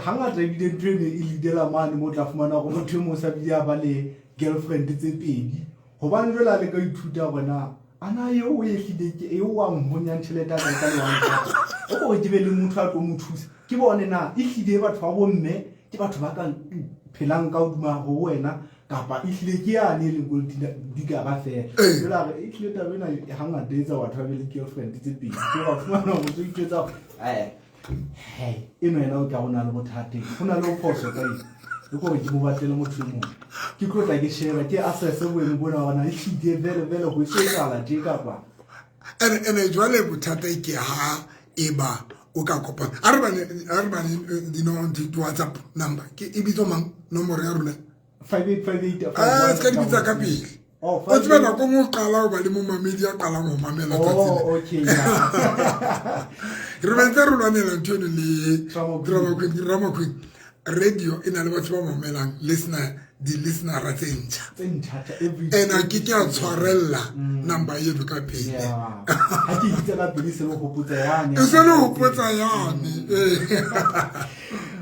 hangata ebile ntho eno e leadela mane mo tla fumana hore motho e mong sa bile a ba le girlfriend tse pedi hobane jwale a le ka ithuta hore na ana eo o e hlile ke eo wa nhonyang tjhelete a ka le wa o gore ke be le motho a tlo mo thusa ke bone na e hlile batho ba bomme ke batho ba ka phelang ka hodima ho wena kapa e hlile ke yane e leng gold digger fela. Jwale a re e hlile taba ena hangata e etsa batho ba be le girlfriend tse pedi ke wa fumana hore o tso itjwetsa hore eno yena o ka o na le bothata go na le phoso ka eng e kore ke mo batlele motho e mongwe ke tlo tla ke sheba ke assesse boemo bona gona e hlile vele vele go se etsala tje kapa ene jwale bothata ke ha e ba o ka kopana a re bane di WhatsApp number ke e bitso mang nomoro ya rona 5858 se ka di bitsa ka pele o tsebe nako nngwe o qala ho ba le momamedi ya qalang ho mamela tsatsing re bentse re lwanela ntho eno le drama queen radio e na le batho ba mamelang listener di-listenera tse ntšha ene ke ke a tshwarella number eno ka pele e se le hopotsa yane.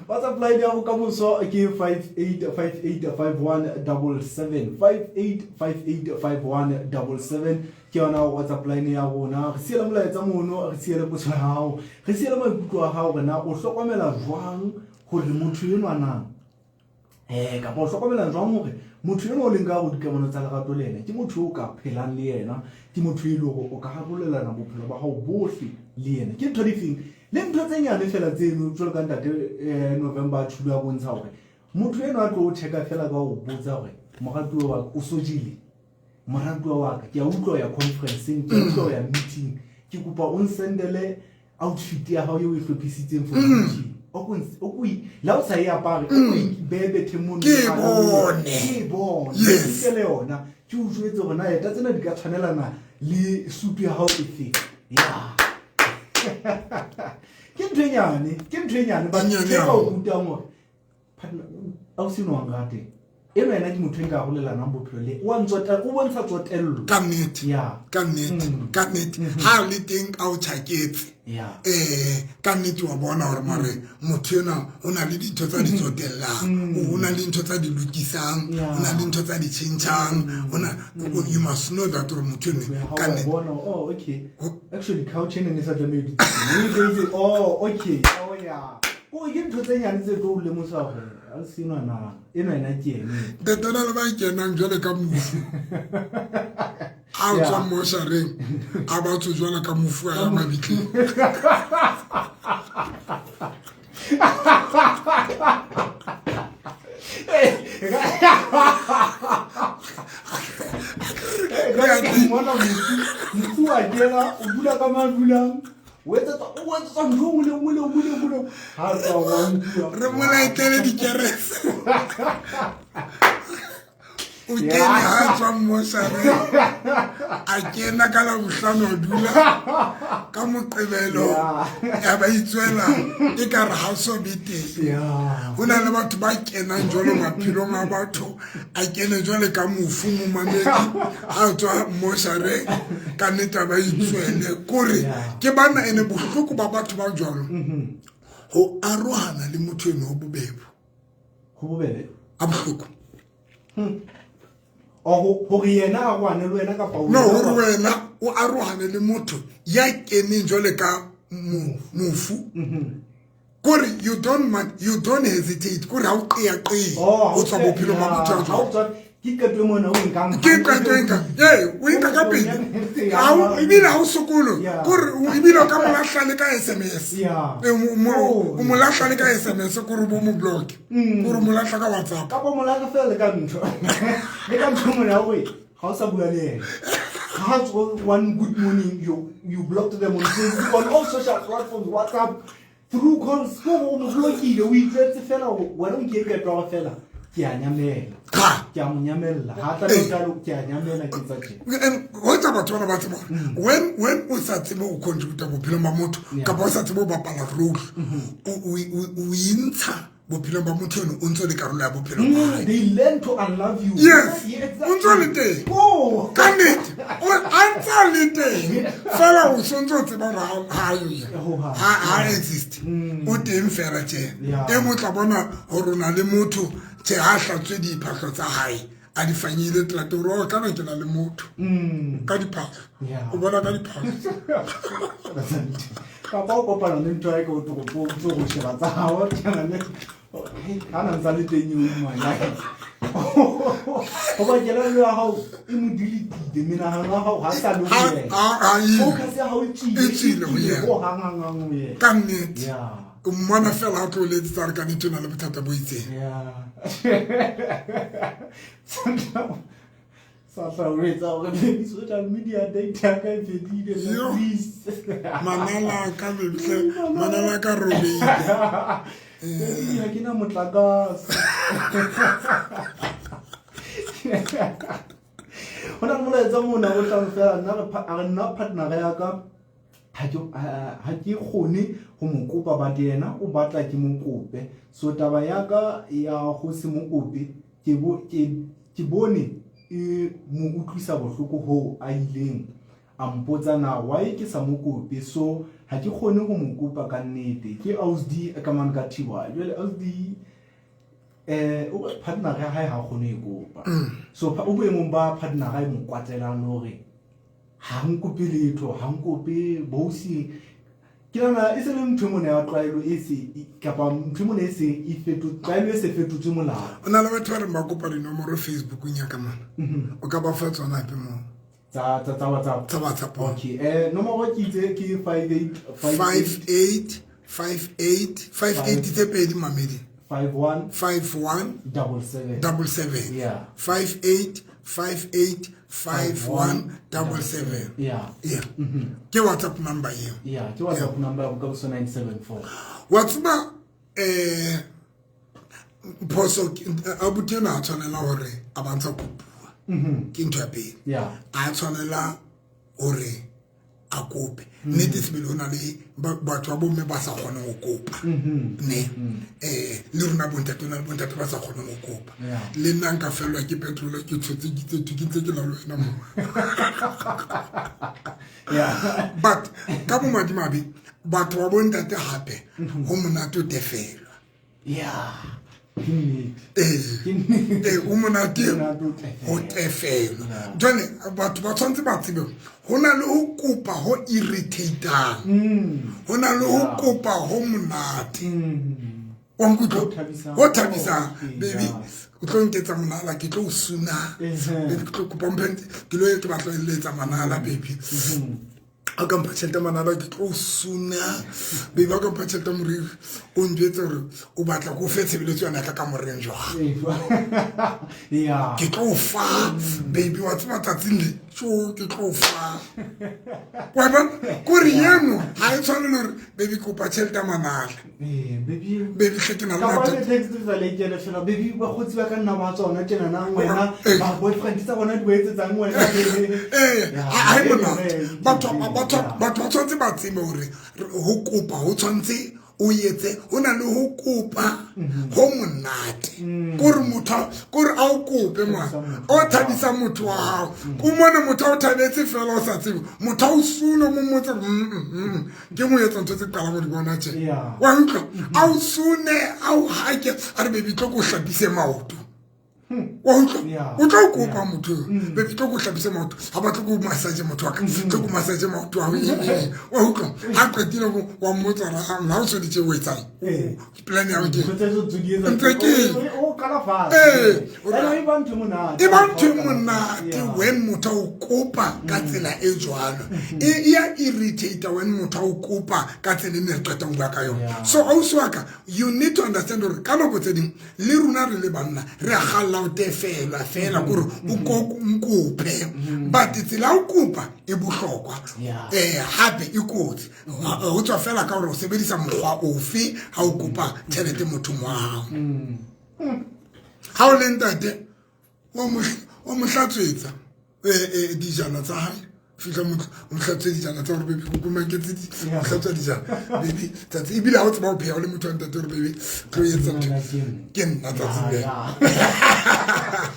WhatsApp line ya bokamoso ke 58585177 58585177 ke yona WhatsApp line ya rona. Re siele molaetsa mono, re siele potso ya hao, re siele maikutlo a hao, rena o hlokomela jwang Hore motho enwa na kapa o hlokomela jwang hore motho enwa o leng ka hore dikamano tsa lerato le yena ke motho o ka phelang le yena, ke motho e leng hore o ka harolelana bophelo ba hao bohle le yena. Ke ntho difeng le ntho tse nyane fela tseno jwalo ka ntate November a tjhulo a bontsha hore motho enwa a tlo o checka fela ka ho botsa hore moratuwa wa ka o so jele, moratuwa wa ka ke a utlwa o ya conference-eng, ke a utlwa o ya meeting, ke kopa o nsendele outfit ya hao eo e hlophisitseng for meeting. O ko la o sa e apare, o ko e behe betheng mono. Ke e bone. Ke e bone. Yes. Ke le yona. Ke o jwetse hore na eta tsena di ka tshwanelana le suit ya hao efe. Yeah. Ke ntho e nyane, ke ntho e nyane, but E nyane ke ka o haholo. rutang hore partner, ausi eno wa nrate. Eno yena ke motho e nka arolelanang bophelo le o a ntsota, o bontsha tsotello. Ka nnete. Yeah. Ka nnete, ka nnete. Ha le teng a o tjhaketse. Yeah. Ka nnete wa bona hore mare motho enwa o na le dintho tsa di tsotellang, o na le dintho tsa di lokisang, o na le dintho tsa di tjhentjhang, o na, you must know that hore motho enwa Yeah, ka ha wa nnete. bona, oh, okay. Actually, couch ene ne sa tlameha ho di tshela. Oh, okay. Oh, yeah. Oh, ke ntho tse nyane tse tlo o lemosa hore ausi enwa na, enwa yena ke ene. Ntate, na le ba kenang jwale ka mofu. A Yeah. tswa moshareng, a ba tswe jwale ka mofu a ya mabitleng. Mona mofu a kena, o dula ka madulang, o etsetsa ntho e nngwe le nngwe le nngwe le nngwe le nngwe. Ha tswa wa nkuwa. Re mo laetele dikerese. O kene ha tswa moshareng, a kena ka Labohlano a dula ka Moqebelo, ya ba itswela e ka re ha so be teng. Yeah. Ho na le batho ba kenang jwalo maphelong a batho, a kene jwale ka mofu momamedi, ha tswa moshareng, ka nnete a ba itswele. Kore Yeah. ke bana ene bohloko ba batho ba jwalo, ho arohana le motho eno ho bobebe. Ho bobebe? A bohloko. O hore yena a arohane le wena kapa o No, wena hore kapa wena o arohane le motho ya keneng jwale ka mofu. Kore you don't mind, you don't hesitate. Kore ha o qeaqee, Oh, ha o o tswa qea- bophelong ba motho ya ha o jwalo. tswa, ke qeto e mona o e nkang Ke qeto e nkang. Ee, o e nka ka pele. Ha o, ebile ha o sokolo. Yeah. Kore o, ebile o ka mo lahla le ka SMS. Yeah. Ee, Oh. o mo lahla le ka SMS kore o bo mo block. Kore o mo lahla ka WhatsApp. Kapa o mo lahla fela le ka ntho. Le ka ntho mona hore ha o sa bua le yena. Ha tswa one good morning, you blocked them on Facebook, on all social platforms, WhatsApp, through calls, ko o mo blockile, o itletse fela hore wena o nke qeto ya hore fela ke a nyamela. Ha. Ke a mo nyamella. Ha tla Ee. jwalo, ke a nyamela, ke tsa tje. And ho etsa batho bana ba tseba hore when o sa tsebe ho contributa bophelong ba motho, kapa o sa tsebe ho bapala role, o intsha bophelong ba motho eno, o ntso le karolo ya bophelo ba hae. They learn to unlove you. Yes. Yeah, exactly. O ntso le teng. Oh. Ka nnete. O a ntsa le teng. Fela o sontso o tseba hore ha yo yena. Ho hang. Ha exist. O teng fela tje. Yeah. E motla bona hore o na le motho tje ha hlatswe diphahlo tsa hae. A di fanyile tlateng hore, oh, kana ke na le motho. Ka diphahlo. Yeah. O bona ka diphahlo. Kapa o kopana le ntho ya ka o toropong, o tlo go sheba tsa hao, ke na le, hey, ha na ntsa le teng eo ngwana. Hoba kelello ya hao e mo delete-ile, menahano ya hao ha sa le ho Ha, yena. ha, ha, e. Focus ya hao e tswile, E tswile ho e tswile yena. ho hang, hang, hang ho yena. Ka nnete. Yeah. O mmona fela ha tlo letsetsa re ka nnete o na le bothata bo itseng. Yeah. Sa tla o etsa hore baby social media data ya ka e fedile, Yo. please. Manala a ka baby hle, manala a ka robehile. Baby, ha ke na motlakase. Ho na le molaetsa mona o tlang fela, nna re a re nna partner ya ka, ha ke kgone ho mo kopa, but yena o batla ke mo kope. So taba ya ka ya ho se mo kope, ke bone e mo utlwisa bohloko hoo a ileng a mpotsa na why ke sa mo kope. So ha ke kgone ho mo kopa ka nnete. Ke Ausdi ka mane ka Thiwa. Jwale Ausdi, o re partner ya hae ha kgone ho e kopa. So o boemong ba partner ya mo kwatelang le hore ha nkope letho, ha nkope bosi. Ke nahana e se le ntho e mona ya tlwaelo e se kapa ntho e mona e se e feto tlwaelo e se fetotswe molao. O na le batho ba reng ba kopa dinomoro Facebookong ya ka mona. Mhm. O ka ba fa tsona hape moo. Tsa tsa tsa WhatsApp. Tsa WhatsApp. Okay. Nomoro ke itse ke 58 58 58 58 tse pedi mamedi. 51 51 77 77. Yeah. 58 58 51 77. Yeah. Yeah. Ke WhatsApp number eo. Yeah, ke WhatsApp number ya Bokamoso 974. Wa tseba phoso abuti ena a tshwanela hore a ba ntsa kopuwa. Ke ntho ya pele. Yeah. A tshwanela hore a kope. Nnete sebele ho na le batho ba bomme ba sa kgoneng ho kopa. Ne. Le rona bontate, ho na le bontate ba sa kgoneng ho kopa. Yeah. Le nna nka fellwa ke petrol ke tshotse ke tse ke ntse ke na le wena mo. Yeah. But ka bomadimabe batho ba bontate hape ho monate ho tefelwa. Yeah. Ke nnete. Ee. Ke nnete. Ee, ho monate Monate ho tefelwa. ho tefelwa. Yeah. Jwale batho ba tshwanetse ba tsebe ho na le ho kopa ho irritatang. Ho na le ho Yeah. kopa ho monate. Wa nkutlwa? Ho thabisang. Ho thabisang. Okay, Baby, yeah. o tlo nketsa monala, ke tlo o suna. Ehe. Baby, ke tlo kopa mphe, ke lo ke batla ho eletsa manala, baby. Ha o ka mpha tjhelete manala, ke tlo o suna. Baby, ha o ka mpha tjhelete moriri, o njwetse hore o batla ke o fe tshebeletso yona ya ka kamoreng jwang. Yeah. Ke tlo o fa, baby, wa tseba tsatsing le, tjo, ke tlo o fa. Wa bona? Kore eno ha e tshwane le hore, baby, kopa tjhelete ya manala. Baby. Baby, hle ke na le Kapa mathata. le text tsa le kene fela, baby, bakgotsi ba ka nna ba tswa hona tjenana, wena, Eh. ba boyfriend tsa bona di ba etsetsang wena, baby. Eh, Yeah, ha e eh, monate. eh, Batho eh, batho yeah. batho ba tshwanetse ba tsebe hore ho kopa ho tshwanetse o etse, ho na le ho kopa ho monate. Kore motho kore a o kope ngwana, Thabisa motho o wa hao. thabisa motho wa hao. O mone motho a o thabetse fela o sa tsebe. Motho a o sune o mo mmotse hore, Ke mo etsa ntho tse qalang ho di bona tje. Yeah. Wa utlwa? A o sune, a o hake, a re baby tlo ko hlapise maoto. Wa utlwa? Yeah. O tlo kopa Yeah. motho eo. Baby tlo ko hlapise maoto. Ha batle ko massage motho wa ka. Tlo ko massage maoto wa hao. Wa utlwa? Ha qetile ho wa mmotsa hore, ha o so di tje o etsang? Eh. Plan ya hao ke Ntho tse tso di etsa Ntse ke eng? O qala fatshe. Eh. Ene e ba ntho e monate. E ba ntho e monate Yeah. when motho a o kopa ka tsela e jwalo. E ya irritate when motho a o kopa ka tsela e ne re qetang ho bua ka yona. Yeah. So ausi wa ka, you need to understand hore ka nako tse ding le rona re le banna re a kgalla ho tefelwa fela kore o nkope. But tsela ya ho kopa e bohlokwa. Yeah. Hape e kotsi. Ho tswa fela ka hore o sebedisa mokgwa ofe ha o kopa tjhelete mothong wa hao. Ha o le ntate, o mo hlatswetsa, dijana tsa hae. Fihla o mo hlatswe dijana tsa hore baby, ko maketse di, Yeah. o hlatswa dijana. Baby, tsatsi, ebile ha o tseba ho pheha o le motho wa ntate hore baby, tlo etsa ntho. Ke nna Ke nna tsatsing lena. Yeah.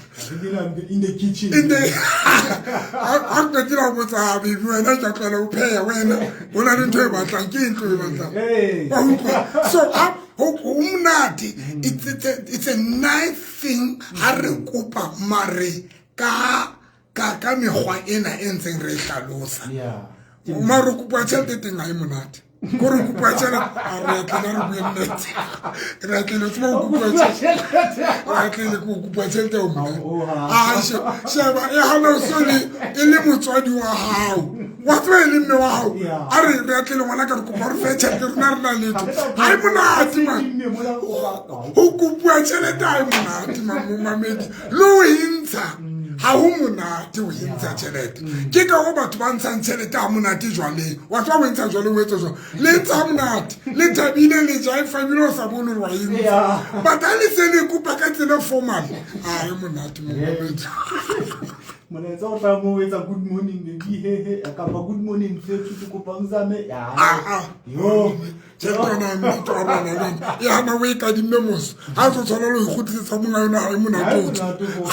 In the kitchen. In the ha qetile ho botsa, ha, baby, wena ke a tlohela ho pheha, wena. Ho na le ntho e batlang, ke eng ntho e batlang? Hey. Wa utlwa? So, ha, ho monate. It's a nice thing ha re kopa mare ka mekgwa ena e ntseng re e hlalosa. Yeah. Mare o kopa tjhelete teng ha e monate. Kore o kopa tjhelete, a re a tlile re bue nnete. Re a tlile, o tseba ho kopa tjhelete. Re a tlile ko kopa tjhelete ho monate. Oh, ha. Ah, sheba, e hana o so le, e le motswadi wa hao. Wa tseba e le mme wa hao. Yeah. A re, re a tlile ngwana ka re kopa re fe tjhelete, rona re na letho. Ha e monate, man. Ho kopuwa tjhelete ha e monate, man, momamedi. Le ho e ntsha, ha ho monate ho e ntsha tjhelete. Ke ka hoo batho ba ntshang tjhelete ha monate jwaleng. Wa tseba ho e ntsha jwaleng, o etsa jwang? Le ntsha ha monate, le thabile, le jaifa, ebile o sa bone hore wa e ntsha. Yeah. But ha le se le kopa ka tsela e formal, ha e monate, momamedi. Molaetsa o tla mo etsa good morning baby, he he, kapa good morning fethu, ke kopa o zame. Ya. Ah, ah. Yo. Tjhelete yona ya monate wa rona le yona. E hana o e kadimme moso. Ha o tlo tshwanela ho e kgutlisetsa monga yona, ha e monate Ha e ho tswa. monate ho.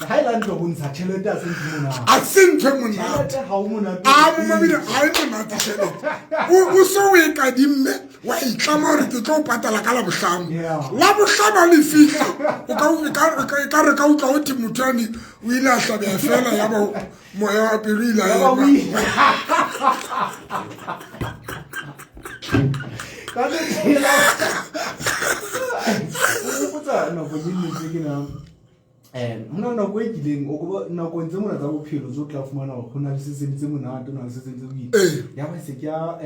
Ha e la ntlo ho ntsha tjhelete ha se ntho e monate. Ha se ntho e monate. Tjhelete ha o monate. Ah, momamedi, ha e monate tjhelete. O so o e kadimme, wa itlama hore ke tlo o patala ka Labohlano. Yeah. Labohlano ha le fihla, o ka o, e ka, e ka, e ka re ka utlwa ho thwe motho yane o ile a hlabeha fela, ya ba moya wa pelo o ile a Ya ba o ema. ile. Ka tsela o hopotsa nako e nnetse ke na hona nako e kileng o koba nakong tse mona tsa bophelo tso tla fumana hore ho na le se seng tse monate, ho na le se seng tse boima. Ya ba se ke ya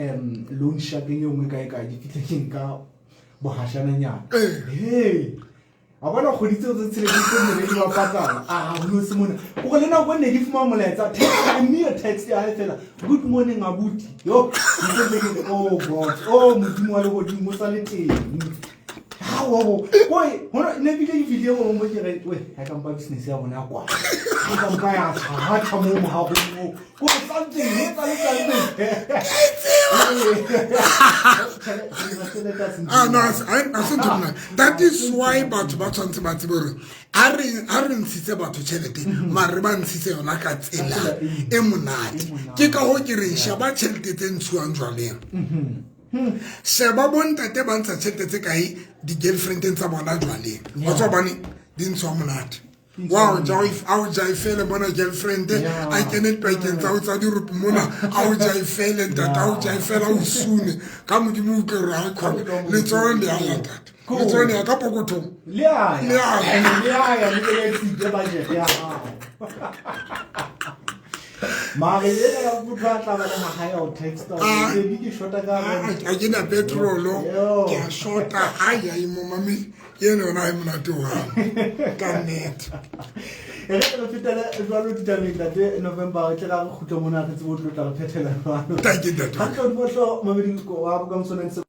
loan sharkeng e nngwe kae kae, ke fihle ke nka bohashananyana. Hey, a bona kgwedi tseo tse tsheletseng tse nne di ba patala. A ho no se mona o re le nako e ne ke fumana molaetsa, text, mme text ya hae fela, "Good morning abuti." Yo, ke ntse ke re, "Oh God, oh Modimo wa lehodimo, o sa le teng." Ha wa bo koi hona ne bile ke fihle mo mo ke re, "We, ha ka mpa business ya bona ya kwa ha ka mpa ya tjha ha tjha mo mo ha go mo ko something he tsa le something." Ah no, a se ntho mona. That is why batho ba tshwanetse ba tsebe gore a re ntshitse batho tšhelete, mare re ba ntshitse yona ka tsela e monate. Ke ka go ke reng, sheba tšhelete tse ntshuwang jwaleng, sheba bontate ba ntsha tšhelete tse kae di-girlfriendeng tsa bona jwaleng. Wa tswa bane di ntshuwa monate wa o a o jaifele mona, girlfriend a kene dipakeng tsa o tsa diropo mona, a o jaifele ntate, a o jaifele, a o sune ka Modimo, utlwe gore a kgona letsogo le ya ya ntate, letsogo le ya ka pokothong. Le a Le a ya. Le a ya, le le budget ya hao. Mare ena ya motho a tla ba le ha ya o texta, Ah. "Baby, ke shota ka rent." A ke na petrolo. Yo. Ke a shota, ai ai, momame ene yona e monate wa ka nnete. E re re fetele jwalo ditabeng, ntate November, re tle ra re kgutle mona, re tsebe ho tlo tla re phethela jwalo. Thank you, ntate. Hantle o dibohlo mamedi wa Bokamoso 97.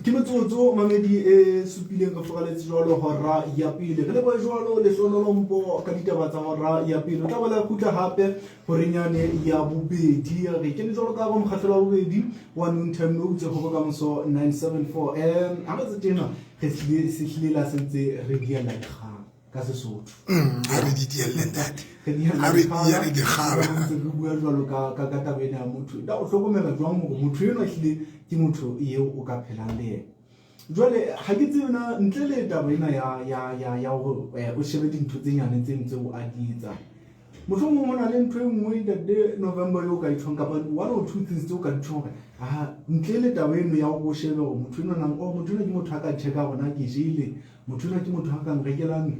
Ke metsotso mamedi e supileng re furaletse jwalo hora ya pele. Re lebohe jwalo Lehloonolo Mpo ka ditaba tsa hora ya pele. O tla boela kgutla hape horeng yane ya bobedi. Re kene jwalo ka hare mokgahlelo wa bobedi wa Noontime Notes ho Bokamoso 974. Ha re tse tjena re hlile se hlile la sentse re diella dikgang ka Sesotho. Ha re di dielle ntate. Ha re dielle dikgang. Re bua jwalo ka ka taba ena ya motho. Da o hlokomela jwang hore motho enwa hlile ke motho eo o ka phelang le yena. Jwale ha ke tsebe na ntle le taba ena ya ya ya ya hore eh, o shebe dintho tse nyane tse ntse o a di etsang. Mohlomong ho na le ntho e nngwe ntate November eo o ka e tjhong kapa one or two things tse o ka di tjhong hore ha ntle le taba eno ya hore o shebe hore motho enwa nang oh motho enwa ke motho a ka checka hore na ke jele, motho enwa ke motho a ka nrekelang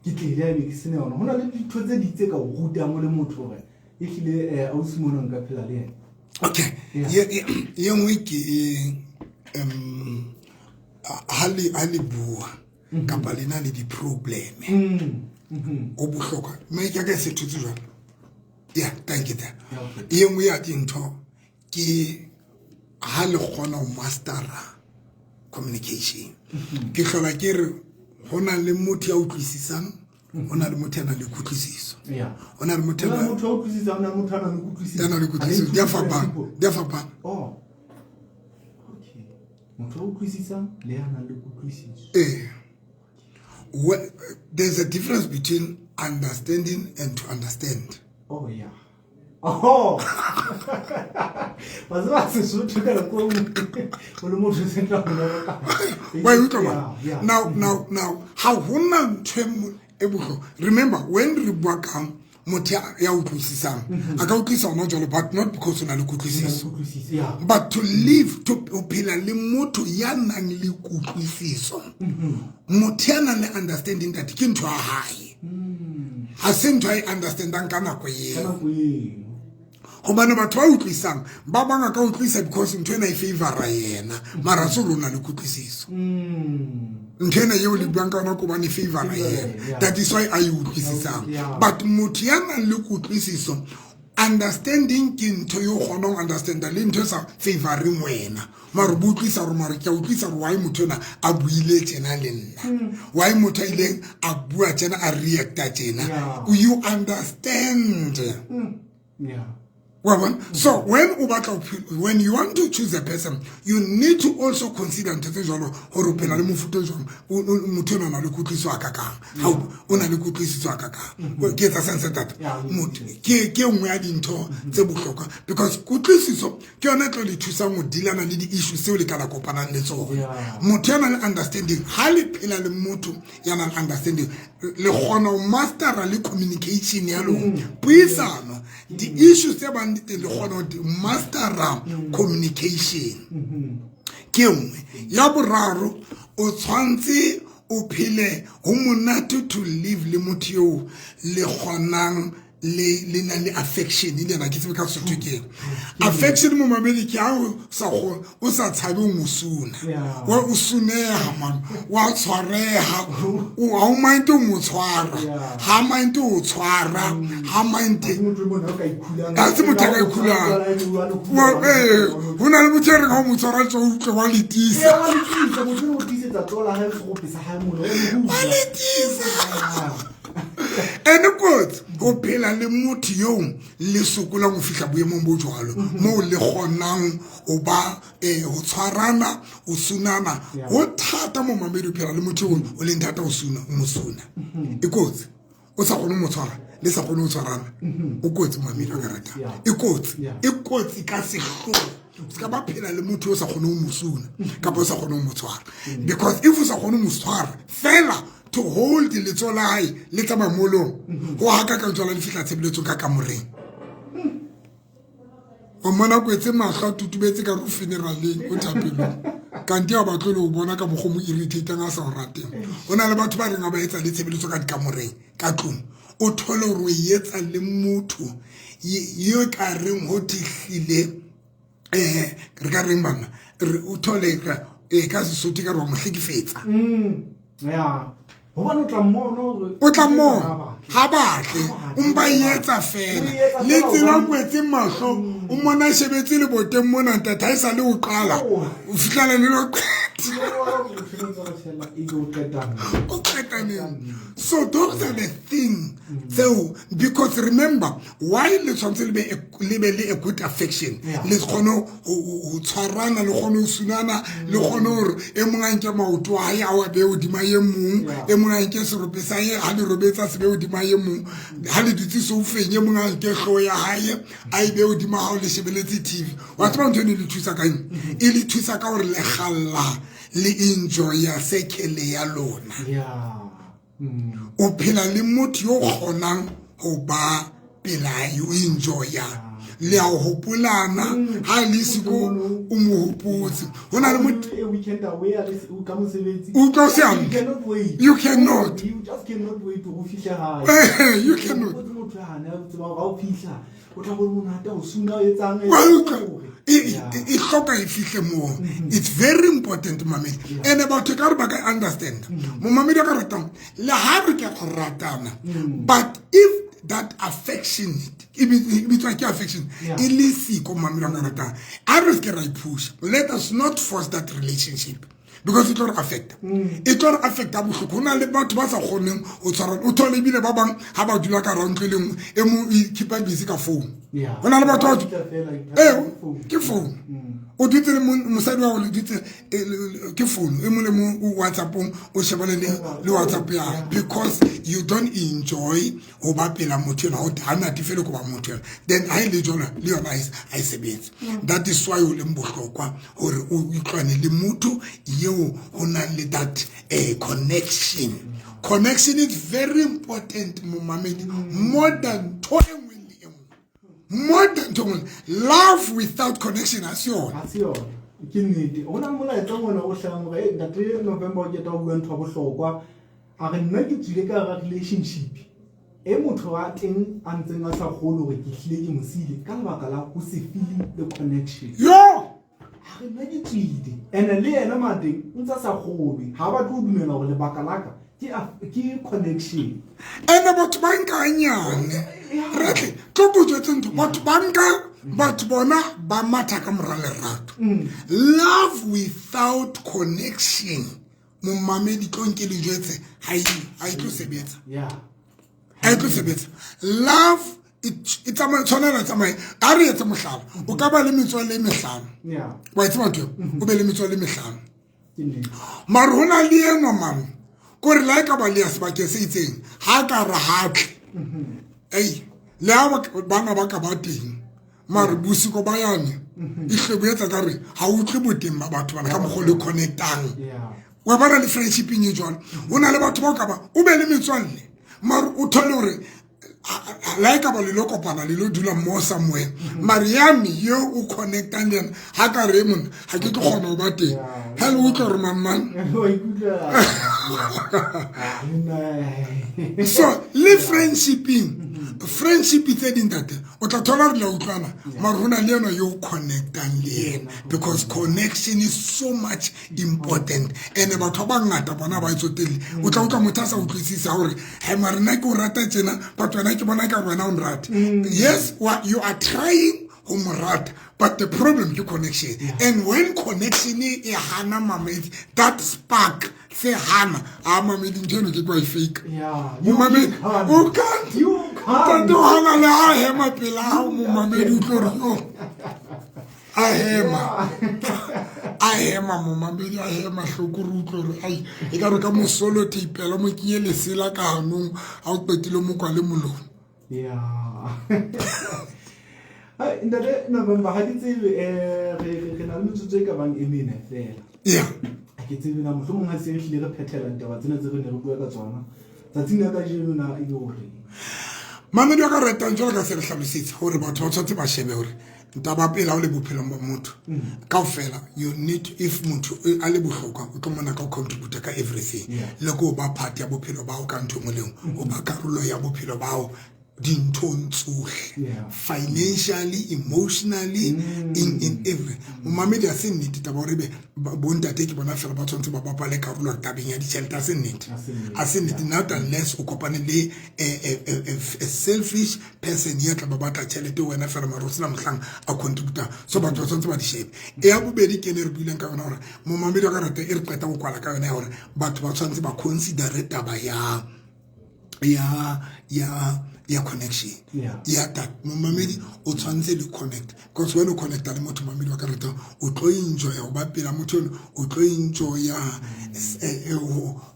ke tlele a be ke sena yona. Ho na le dintho tse ding tse ka o rutang o le motho hore ehlile eh, ausi mona nka phela le yena. Okay, ye nngwe ke ha le bua kapa le na le di-problem ho bohlokwa mme ke ka se thotse jwalo. Ya, thank you. Ye nngwe ya dintho ke ha le kgona ho mastera communication. Ke hlola ke re ho na le motho ya utlwisisang, ho na le motho ya nang le kutlwisiso, ho na le motho ya utlwisisang, ya nang le kutlwisiso. Di a fapana, di a fapana. Oh, okay. Motho a utlwisisang le ya nang le kutlwisiso. Eh, there's a difference between understanding and to understand. Oh yeah. Oh. Wa tseba Sesotho ka nako e nngwe o le motho se tla bonolo ka. Wa e utlwa man? Now ha hona ntho e bohlokwa. Remember when re bua ka motho ya utlwisisang, a ka utlwisisa hona jwalo, but not because o na le kutlwisiso, but to live, to ho phela le motho ya nang le kutlwisiso, motho ya nang le understanding, that ke ntho ya hae, ha se ntho a e understandang ka nako eo, hobane batho ba utlwisang ba bang a ka utlwisa because ntho ena e favora yena, mara se rona le kutlwisiso. Ntho ena eo le buang ka yona ko bane favora yena, that is why a e utlwisisang. But motho ya nang le kutlwisiso, understanding ke ntho yo kgonang ho understanda le ntho e sa favoreng wena, mare bo utlwisa gore, mare ke a utlwisa gore why motho ena a buile tjena le nna, why motho a ileng a bua tjena, a reacta tjena. You understand? Wa bona? So when o batla, when you want to choose a person, you need to also consider ntho tse jwalo, gore o phela le mofuta o jwang, motho ena o na le kutlwiso a kakang, ha o na le kutlwisiso a kakang. Ke etsa sense, tata? Motho ke nngwe ya dintho tse bohlokwa, because kutlwisiso ke yona e tlo le thusang ho dealana le di-issues tseo le ka la kopanang le tsona. Motho ya nang le understanding, ha le phela le motho ya nang le understanding, le kgona ho mastera le communication ya lona, puisano, di-issues tse bang di teng, le kgona ho mastera communication. Ke nngwe ya boraro, o tshwanetse o phele ho monate to live le motho eo le kgonang le nang le affection le yena. Ke tsebe ka Sesotho ke affection, momamedi, ke ha o sa o sa tshabe ho mo suna, wa o suneha man, wa tshwareha, o ha o mind o mo tshwara, ha mind o tshwara, ha mind ha se motho a ka ikhulang. Ho na le motho e reng ha o mo tshwara tso utlwe wa letisa, wa letisa. Ene kotsi ho phela le motho eo le sokolang ho fihla boemong bo jwalo, moo le kgonang ho ba ho tshwarana, ho sunana. Ho thata, momamedi, o phela le motho eo o leng thata ho suna, o mo suna, e kotsi. O sa kgone ho mo tshwara, le sa kgone ho tshwarana, o kotsi, momamedi wa ka ratang, e kotsi, e kotsi ka sehloho. Se ka ba phela le motho o sa kgone ho mo suna kapa o sa kgone ho mo tshwara, because if o sa kgone ho mo tshwara fela, to hold letsoho la hae le tsamaya molong ho haka ka jwala le fihla tshebeletsong ka kamoreng, o mona kwetse mahlo a tutubetse ka ro funeraleng, o thapelong, kante ha batle le ho bona ka mokgwa mo irritatang a sa o rateng. Ho na le batho ba reng ha ba etsa le tshebeletso ka dikamoreng ka tlung, o thole hore o e etsa le motho yo ka reng ho thihlile, re ka reng bana, re o thole ka Sesotho ka re wa mo hlekefetsa. Hobane o tla mmona hore o tla mmona ha batle, o mpa e etsa fela le tsela, o kwetse mahlo, o mona shebetse leboteng mona, ntate, ha e sa le o qala o fitlhela le lo qeta. O qeta neng? So those are the thing tseo, because remember why le tshwanetse le be le a good affection, le kgone ho tshwarana, le kgone ho sunana, le kgone hore e mong a nke maoto a hae a wa behe hodima e mong, e mong a nke serope sa hae ha le robetsa se behe hodima e mong, ha le dutse soufeng e mong a nke hlooho ya hae a e behe hodima hao, le shebeletse TV. Wa tseba ntho eno e le thusa ka eng? E le thusa ka hore le kgalla le enjoya circle ya lona. O phela le motho yo kgonang ho ba pela o enjoya, le a hopolana ha le siko o mo hopotse ho na le motho. A weekend away a le ka mosebetsi. Utlwa o se hantle. You cannot wait. You cannot. You just cannot wait ho fihla hae. You cannot. O motho hane a tseba hore ha o fihla o tla bo monate o suna o etsang. Wa utlwa? E hloka e fihle moo. It's very important, mamedi, ene batho ka re ba ka understand momamedi a ka ratang le ha re ke go ratana, but if that affection e bitswa ke affection e le siko, momamedi a ka ratang, a re se ke ra iphusha. Let us not force that relationship because e tlo re affecta, e tlo re affecta bohloko. Ho na le batho ba sa kgoneng ho tshwarana, o thole ebile ba bang ha ba dula ka hara ntlo e le nngwe, e mong o keepa busy ka phone. Ho na le batho ba Ba fihla fela, ee, ke phone. O dutse le mosadi wa go, le dutse ke phone, e mong le mong o WhatsAppong, o shebane le WhatsApp ya hae, because you don't enjoy ho ba pela motho ena, ha natefele ko ba motho ena. Then ha e le jona le yona ha e sebetse. That is why o leng bohlokwa hore o utlwane le motho eo ho nang le that connection. Connection is very important, momamedi, more than ntho e nngwe le e nngwe, more than ntho e nngwe. Love without connection ha se yona. Ha se yona, ke nnete. Ho na le molaetsa mona o hlahang hore, "Hey, ntate November, o keta ho bua ntho ya bohlokwa." A re, "Nna ke tswile ka hara relationship e motho wa teng a ntseng a sa kgolwe hore ke hlile ke mo siile ka lebaka la ho se feel the connection." Yo. A re, "Nna ke tswile ene le yena mateng o ntse a sa kgolwe, ha ba tlo dumela hore lebaka la ka ke connection." Ene batho ba nka hanyane retle tlo ko jwetse ntho, batho ba nka, batho bona ba matha ka mora lerato. Love without connection, momamedi, tlo nke le jwetse, ha e tlo sebetsa. Ha e tlo sebetsa. Love e tsamaya, tshwanela tsamaye. A re etse mohlala, o ka ba le metswalle e mehlano. Wa e tseba ntho eo? O be le metswalle e mehlano, Ke nnete. Mare ho na le enwa mane kore le ha e ka ba le ya sebakeng se itseng, ha ka re hatle ei le ha bana ba ka ba teng, mare bosiko ba yane e hle bo etsa ka re ha o utlwe boteng ba batho bana ka mokgwa o le connectang. Wa bona le friendshipeng e jwalo, ho na le batho ba o ka ba o be le metswalle, mare o thole hore le ha e ka ba le lo kopana, le lo dula mo somewhere, mare yame yo o connectang le yena, ha ka re monna ha ke tlo kgona ho ba teng, ha le utlwa hore mang mang. Wa ikutlwa. Ah, le nna- So le friendshiping, friendship tse ding, tate, o tla thola re la utlwana, mare ho na le yena yo o connectang le yena, because connection is so much important. And batho ba bangata bona ba e tsotelle. O tla utlwa motho a sa utlwisisa gore he mare nna ke o rata tjena, but wena ke bona ka re wena o nrate. Yes, you are trying ho mo rata, but the problem ke connection. And when connection e hana, mamedi, that spark se hana, a mamedi, ntho eno ke kwa e fake. Momamedi, You can't. o can't. You can't. Ntate o hana le ha hema pela hao, momamedi, o tlo re yo a hema, a hema, momamedi, a hema hloko, re utlwe hore ai e ka re ka mosolo theipela mo kenye lesela ka hanong ha o qetile mo kwale molomo. Hai, ntate November, ha ke tsebe, re na le metsotso e ka bang e mene fela. Ha ke tsebe na mohlomong ha se re hlile re phethela ditaba tsena tse re ne re bua ka tsona tsatsing la kajeno na e le hore Mamedi wa ka ratang, jwalo ka se re hlalositse hore batho ba tshwanetse ba shebe hore ntaba pele ha o le bophelong ba motho kaofela, you need, if motho a le bohlokwa, o tlo mona ka ho contributa ka everything, le ko ba part ya bophelo ba hao ka ntho e nngwe le nngwe, o ba karolo ya bophelo ba hao. Dinthong tsohle, financially, emotionally, in every. Momamedi, a se nnete taba hore ebe bontate ke bona fela ba tshwanetse ba bapale karolo tabeng ya ditjhelete. A se nnete, a se nnete, not unless o kopane le a selfish person ya tla ba batla tjhelete wena fela, mara o sena mohlang a contributor. So batho ba tshwanetse ba di shebe. E ya bobedi ke ne re buileng ka yona, hore momamedi wa ka rata e re qeta go kwala ka yona, ya hore batho ba tshwanetse ba considere taba ya connection ya that. Momamedi, o tshwanetse le connect, because when o connecta le motho, mamedi wa ka rata, o tlo enjoya ho ba pela motho eno, o tlo enjoya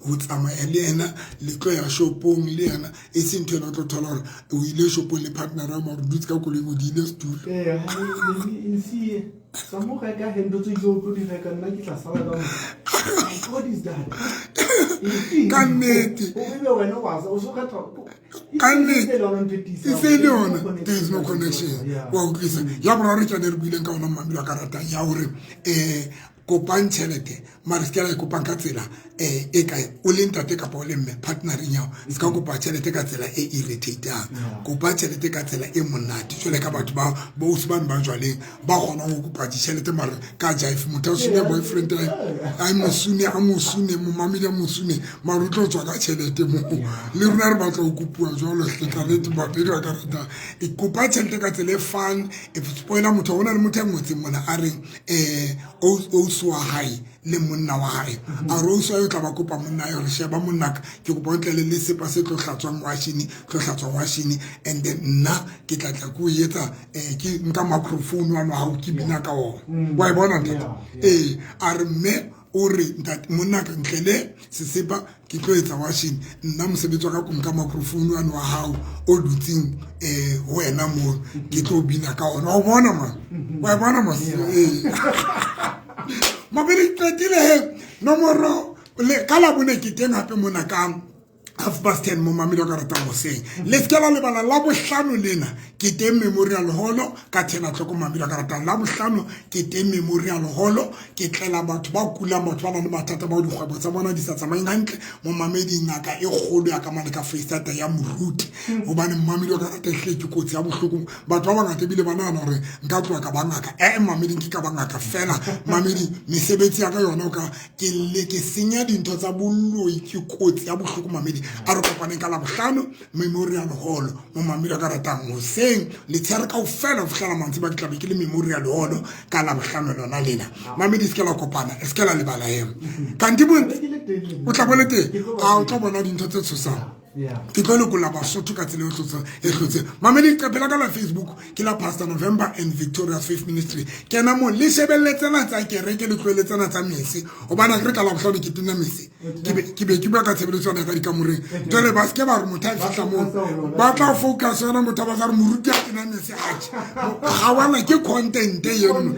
ho tsamaya le yena, le tlo ya shopong le yena. E se ntho ena o tlo thola hore o ile shopong le partner ya mare dutse ka koloing, o diile setulo. Ee, sa mo reka hento tse o tlo di reka, nna ke tla sala ka. What is that? Ka nnete. O be wena wa o so kgetha. Ka nnete, e se le yona, there is no connection. Wa utlwisa? Ya boraro ke yone re buileng ka ona, mamelo a ka ratang, ya hore kopang tjhelete, mare se ke la e kopang ka tsela e ka o le ntate kapa o le mme partnereng ya hao. Se ka kopa tjhelete ka tsela e irritatang, kopa tjhelete ka tsela e monate, jwale ka batho ba boausi bane ba jwaleng ba kgonang ho kopa ditjhelete mare ka jive. Motho a sune boyfriend a mosune, a mosune, momamedi, a mosune, mare o tlo tswa ka tjhelete moo. Le rona re batla ho kopuwa jwalo hle, ka nnete, bapedi ba ka rata e kopa tjhelete ka tsela e fun, e spoiler motho. Ho na le motho a ngotseng mona, a reng ausi wa hae le monna wa hae, a re ausi wa hae o tla ba kopa monna hae hore, "Sheba monnaka, ke kopa o tle le sepa se tlo hlatswang washene, tlo hlatswa washene, and then nna ke tla tla ke o etsa ke nka microphone wa hao, ke bina ka ona." Wa e bona, ntate? Ee, a re mme o re, "Ntate, monnaka, ntle le sesepa ke tlo etsa washene, nna mosebetsi wa ka ko nka microphone wane wa hao o dutseng ho wena moo, ke tlo bina ka ona." Wa bona man? Wa e bona mas? Ee, mabedi qetile he nomoro le ka Labone ke teng hape mona ka 10:30, mo mamedi wa ka ratang hoseng. Le se ke la lebala, la bohlano lena ke teng Memorial Hall ka 10 o'clock. Mamedi wa ka ratang, la bohlano ke teng Memorial Hall, ke tlela batho ba kulang, batho ba nang le mathata, bao dikgwebo tsa bona di sa tsamayeng hantle. Mo mamedi, ngaka e kgolo ya ka mane ka Freistata ya moruti, hobane momamedi wa ka rata, ehlile ke kotsi ya bohloko. Batho ba bangata ebile ba nahana hore nka tloha ka ba ngaka. Ee, mameding, ke ka ba ngaka fela. Mamedi, mesebetsi ya ka yona o ka ke le ke senya dintho tsa boloi, ke kotsi ya bohloko. Mamedi, a re kopaneng ka Labohlano Memorial Hall, mo mamedi a ka ratang, hoseng letshehare kaofela ho fihlela mantsiboya ke tlabe ke le Memorial Hall ka Labohlano lona lena. Mamedi, se ke la kopana, se ke la lebala ema kanti o tla bo le teng, a o tlo bona dintho tse tshosang. Ke tlo lekolla Basotho ka tsela e hlotseng. Mamedi, leqephe la ka la Facebook ke la Pastor November and Victorious Faith Ministry. Kena mo le shebelle tsena tsa kereke, le tlohele tsena tsa mese, hobane a ke re ka Labohlano ke tena mese, ke be ke bua ka tshebeletso yona ya ka dikamoreng. Jwale ba seke ba re motho a fihla moo ba tla focus yona, motho a ba sa re moruti a tena mese, atjhe, ga wana ke content eno.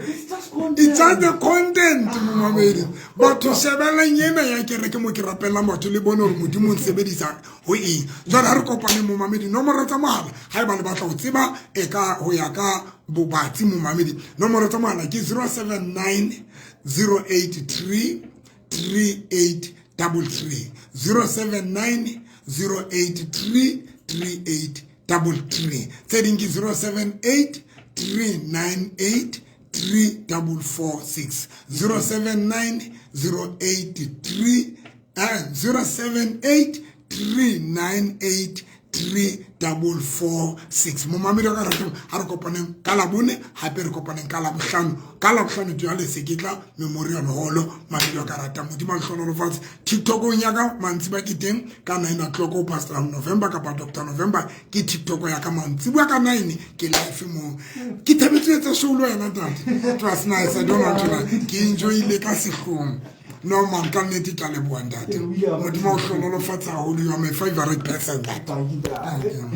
It's just the content, momamedi. Batho shebellang ena ya kereke mo ke rapelang batho, le bone hore Modimo o nsebedisa ho eng. Jwale ha re kopane, momamedi. Nomoro tsa mohala, ha eba le batla ho tseba e ka ho ya ka bobatsi, momamedi, nomoro tsa mohala ke 079 083 3833, 079 083 3833. Tse ding ke 078 398 3446, 079 083, 078 398 3446. Momamedi wa ka ratang, ha re kopaneng ka Labone, hape re kopaneng ka Labohlano. Ka Labohlano jwale se ke tla Memorial Hall. Mamedi wa ka ratang, Modimo a hlohonolofatse. TikTokong ya ka mantsiboya ke teng ka 9 o'clock, o Pastor November kapa Dr November ke TikTok ya ka. Mantsiboya ka 9 ke live moo. Ke thabetse etsa show le wena, ntate. It was nice, I don't want to lie, ke enjoyile ka sehlong. No man, ka nnete ke a leboha, ntate. Modimo a o hlohonolofatse haholo. You are my favorite person, that. Thank you. Thank you.